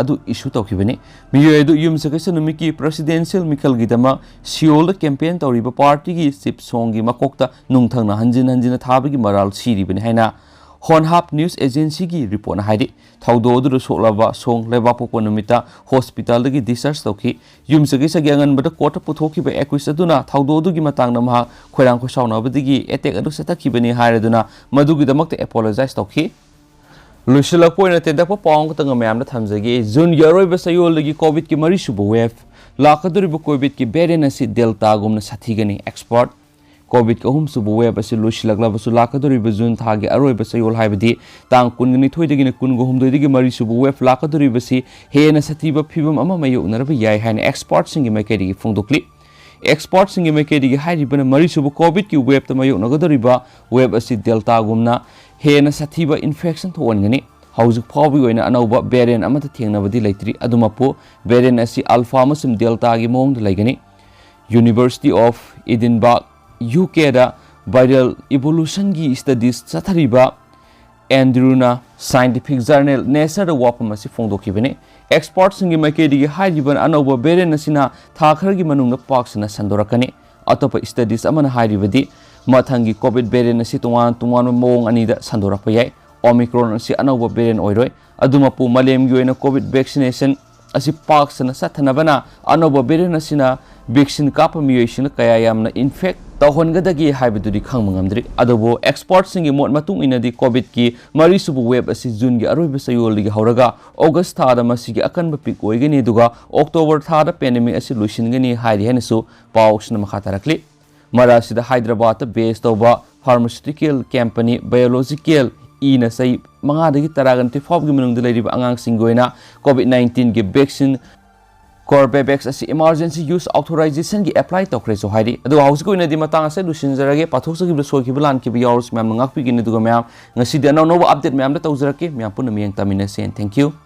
ꯑꯗꯨ ꯏꯁꯨ ꯇꯧꯈꯤꯕꯅꯤ꯫ ꯃꯤꯑꯣꯏ ꯑꯗꯨ ꯌꯨꯝꯁꯀꯩꯁ ꯅꯨꯃꯤꯠꯀꯤ ꯄ꯭ꯔꯦꯁꯤꯗꯦꯟꯁꯤꯌꯦꯜ ꯃꯤꯈꯜꯒꯤꯗꯃꯛ ꯁꯤꯑꯣꯜꯗ ꯀꯦꯝꯄꯦꯟ ꯇꯧꯔꯤꯕ ꯄꯥꯔꯇꯤꯒꯤ ꯆꯤꯞ ꯁꯣꯡꯒꯤ ꯃꯀꯣꯛꯇ ꯅꯨꯡꯊꯪꯅ ꯍꯟꯖꯤꯟ ꯍꯟꯖꯤꯟꯅ ꯊꯥꯕꯒꯤ ꯃꯔꯥꯜ ꯁꯤꯔꯤꯕꯅꯤ ꯍꯥꯏꯅ ꯍꯣꯟꯍꯥꯞ ꯅ꯭ꯌꯨꯁ ꯑꯦꯖꯦꯟꯁꯤꯒꯤ ꯔꯤꯄꯣꯔꯠꯅ ꯍꯥꯏꯔꯤ꯫ ꯊꯧꯗꯣꯛ ꯑꯗꯨꯗ ꯁꯣꯛꯂꯕ ꯁꯣꯡ ꯂꯩꯕꯥꯛꯄꯣꯛꯄ ꯅꯨꯃꯤꯠꯇ ꯍꯣꯁꯄꯤꯇꯥꯜꯗꯒꯤ ꯗꯤꯁꯆꯥꯔꯖ ꯇꯧꯈꯤ꯫ ꯌꯨꯝꯁꯀꯩꯁꯒꯤ ꯑꯉꯟꯕꯗ ꯀꯣꯔꯠꯇ ꯄꯨꯊꯣꯛꯈꯤꯕ ꯑꯦꯀ꯭ꯌꯨꯁ ꯑꯗꯨꯅ ꯊꯧꯗꯣꯛ ꯑꯗꯨꯒꯤ ꯃꯇꯥꯡꯗ ꯃꯍꯥꯛ ꯈꯣꯏꯔꯥꯡ ꯈꯣꯏꯁꯥꯎꯅꯕꯗꯒꯤ ꯑꯦꯇꯦꯛ ꯑꯗꯨ ꯆꯠꯊꯈꯤꯕꯅꯤ ꯍꯥꯏꯔꯗꯨꯅ ꯃꯗꯨꯒꯤꯗꯃꯛꯇ ꯑꯦꯄꯣꯂꯣꯖꯥꯏꯁ ꯇꯧꯈꯤ꯫ ꯂꯣꯏꯁꯤꯜꯂꯛꯄ ꯑꯣꯏꯅ ꯇꯦꯟꯇꯛꯄ ꯄꯥꯎ ꯑꯃꯈꯛꯇꯪꯒ ꯃꯌꯥꯝꯗ ꯊꯝꯖꯒꯦ꯫ ꯖꯨꯟꯒꯤ ꯑꯔꯣꯏꯕ ꯆꯌꯣꯜꯗꯒꯤ ꯀꯣꯚꯤꯗꯀꯤ ꯃꯔꯤꯁꯨꯕ ꯋꯦꯚ ꯂꯥꯛꯀꯗꯧꯔꯤꯕ ꯀꯣꯚꯤꯗꯀꯤ ꯚꯦꯔꯤꯌꯦꯟ ꯑꯁꯤ ꯗꯦꯜꯇꯥꯒꯨꯝꯅ ꯁꯥꯊꯤꯒꯅꯤ꯫ ꯑꯦꯛꯁꯄꯔꯠ꯫ ꯀꯣꯚꯤꯗꯀꯤ ꯑꯍꯨꯝꯁꯨꯕ ꯋꯦꯚ ꯑꯁꯤ ꯂꯣꯏꯁꯤꯜꯂꯛꯂꯕꯁꯨ ꯂꯥꯛꯀꯗꯧꯔꯤꯕ ꯖꯨꯟ ꯊꯥꯒꯤ ꯑꯔꯣꯏꯕ ꯆꯌꯣꯜ ꯍꯥꯏꯕꯗꯤ ꯇꯥꯡ ꯀꯨꯟꯒ ꯅꯤꯊꯣꯏꯗꯒꯤꯅ ꯀꯨꯟꯒ ꯍꯨꯝꯗꯣꯏꯗꯒꯤ ꯃꯔꯤꯁꯨꯕ ꯋꯦꯚ ꯂꯥꯛꯀꯗꯧꯔꯤꯕꯁꯤ ꯍꯦꯟꯅ ꯁꯥꯊꯤꯕ ꯐꯤꯕꯝ ꯑꯃ ꯃꯥꯌꯣꯛꯅꯔꯕ ꯌꯥꯏ ꯍꯥꯏꯅ ꯑꯦꯛꯁꯄꯔꯠꯁꯤꯡꯒꯤ ꯃꯥꯏꯀꯩꯗꯒꯤ ꯐꯣꯡꯗꯣꯛꯂꯤ꯫ ꯑꯦꯛꯁꯄꯔꯠꯁꯤꯡꯒꯤ ꯃꯥꯏꯀꯩꯗꯒꯤ ꯍꯥꯏꯔꯤꯕꯅ ꯃꯔꯤꯁꯨꯕ ꯀꯣꯚꯤꯗꯀꯤ ꯋꯦꯚꯇ ꯃꯥꯌꯣꯛꯅꯒꯗꯧꯔꯤꯕ ꯋꯦꯚ ꯑꯁꯤ ꯗꯦꯜꯇꯥꯒꯨꯝꯅ ꯍꯦꯟꯅ ꯁꯥꯊꯤꯕ ꯏꯟꯐꯦꯛꯁꯟ ꯊꯣꯛꯍꯟꯒꯅꯤ꯫ ꯍꯧꯖꯤꯛ ꯐꯥꯎꯕꯒꯤ ꯑꯣꯏꯅ ꯑꯅꯧꯕ ꯚꯦꯔꯤꯌꯦꯟ ꯑꯃꯠꯇ ꯊꯦꯡꯅꯕꯗꯤ ꯂꯩꯇ꯭ꯔꯤ꯫ ꯑꯗꯨꯃꯛꯄꯨ, ꯚꯦꯔꯤꯌꯦꯟ ꯑꯁꯤ ꯑꯜꯐꯥ ꯑꯃꯁꯨꯡ ꯗꯦꯜꯇꯥꯒꯤ ꯃꯑꯣꯡꯗ ꯂꯩꯒꯅꯤ꯫ University of Edinburgh, U K viral evolutionꯒꯤ studies ꯆꯠꯊꯔꯤꯕ ꯑꯦꯟꯗ꯭ꯔꯨꯅ scientific journal Natureꯗ ꯋꯥꯐꯝ ꯑꯁꯤ ꯐꯣꯡꯗꯣꯛꯈꯤꯕꯅꯤ꯫ ꯑꯦꯛꯁꯄꯔꯠꯁꯤꯡꯒꯤ ꯃꯥꯏꯀꯩꯗꯒꯤ ꯍꯥꯏꯔꯤꯕ ꯑꯅꯧꯕ ꯚꯦꯔꯤꯌꯦꯟ ꯑꯁꯤꯅ ꯊꯥ ꯈꯔꯒꯤ ꯃꯅꯨꯡꯗ ꯄꯥꯛ ꯁꯟꯅ ꯁꯟꯗꯣꯔꯛꯀꯅꯤ꯫ ꯑꯇꯣꯞꯄ studies ꯑꯃꯅ ꯍꯥꯏꯔꯤꯕꯗꯤ ꯃꯊꯪꯒꯤ ꯀꯣꯚꯤꯗ ꯚꯦꯔꯤꯌꯦꯟ ꯑꯁꯤ ꯇꯣꯉꯥꯟ ꯇꯣꯉꯥꯟꯕ ꯃꯑꯣꯡ ꯑꯅꯤꯗ ꯁꯟꯗꯣꯔꯛꯄ ꯌꯥꯏ꯫ ꯑꯣꯃꯤꯀ꯭ꯔꯣꯟ ꯑꯁꯤ ꯑꯅꯧꯕ ꯚꯦꯔꯤꯌꯦꯟ ꯑꯣꯏꯔꯣꯏ꯫ ꯑꯗꯨꯃꯛꯄꯨ, ꯃꯥꯂꯦꯝꯒꯤ ꯑꯣꯏꯅ ꯀꯣꯚꯤꯗ ꯚꯦꯛꯁꯤꯅꯦꯁꯟ ꯑꯁꯤ ꯄꯥꯛ ꯁꯟꯅ ꯆꯠꯊꯅꯕꯅ ꯑꯅꯧꯕ ꯚꯦꯔꯤꯌꯦꯟ ꯑꯁꯤꯅ ꯚꯦꯛꯁꯤꯟ ꯀꯥꯞꯄ ꯃꯤꯑꯣꯏꯁꯤꯡꯅ ꯀꯌꯥ ꯌꯥꯝꯅ ꯏꯟꯐꯦꯛ ꯇꯧꯍꯟꯒꯗꯒꯦ ꯍꯥꯏꯕꯗꯨꯗꯤ ꯈꯪꯕ ꯉꯝꯗ꯭ꯔꯤ꯫ ꯑꯗꯨꯕꯨ expertꯁꯤꯡꯒꯤ ꯃꯣꯠ ꯃꯇꯨꯡ ꯏꯟꯅꯗꯤ COVIDꯀꯤ ꯃꯔꯤꯁꯨꯕ wave ꯑꯁꯤ Juneꯒꯤ ꯑꯔꯣꯏꯕ ꯆꯌꯣꯜꯗꯒꯤ ꯍꯧꯔꯒ August ꯊꯥꯗ ꯃꯁꯤꯒꯤ ꯑꯀꯟꯕ peak ꯑꯣꯏꯒꯅꯤ, ꯑꯗꯨꯒ October ꯊꯥꯗ pandemic ꯑꯁꯤ ꯂꯣꯏꯁꯤꯟꯒꯅꯤ ꯍꯥꯏꯔꯤ ꯍꯥꯏꯅꯁꯨ ꯄꯥꯎꯁꯤꯅ ꯃꯈꯥ ꯇꯥꯔꯛꯂꯤ꯫ ꯃꯔꯛ ꯑꯁꯤꯗ ꯍꯥꯏꯗ꯭ꯔꯕꯥꯗꯇ base ꯇꯧꯕ pharmaceutical company Biological Eꯅ ꯆꯍꯤ ꯃꯉꯥꯗꯒꯤ ꯇꯔꯥꯒ ꯅꯤꯊꯣꯏ ꯐꯥꯎꯕꯒꯤ ꯃꯅꯨꯡꯗ ꯂꯩꯔꯤꯕ ꯑꯉꯥꯡꯁꯤꯡꯒꯤ ꯑꯣꯏꯅ COVID nineteenꯒꯤ vaccine Corbevax ꯑꯁꯤ emergency use authorizationꯒꯤ apply ꯇꯧꯈ꯭ꯔꯦꯁꯨ ꯍꯥꯏꯔꯤ꯫ ꯑꯗꯨꯒ ꯍꯧꯖꯤꯛꯀꯤ ꯑꯣꯏꯅꯗꯤ ꯃꯇꯥꯡ ꯑꯁꯦ ꯂꯣꯏꯁꯤꯟꯖꯔꯒꯦ꯫ ꯄꯥꯊꯣꯛꯆꯈꯤꯕꯗ ꯁꯣꯏꯈꯤꯕ ꯂꯥꯟꯈꯤꯕ ꯌꯥꯎꯔꯁꯨ ꯃꯌꯥꯝꯅ ꯉꯥꯛꯄꯤꯒꯅꯤ꯫ ꯑꯗꯨꯒ ꯃꯌꯥꯝ, ꯉꯁꯤꯗꯤ ꯑꯅꯧ ꯑꯅꯧꯕ update ꯃꯌꯥꯝꯗ ꯇꯧꯖꯔꯛꯀꯦ꯫ ꯃꯌꯥꯝ ꯄꯨꯟꯅ ꯃꯤꯠꯌꯦꯡ ꯇꯥꯃꯤꯟꯅꯁꯦ꯫ And thank you꯫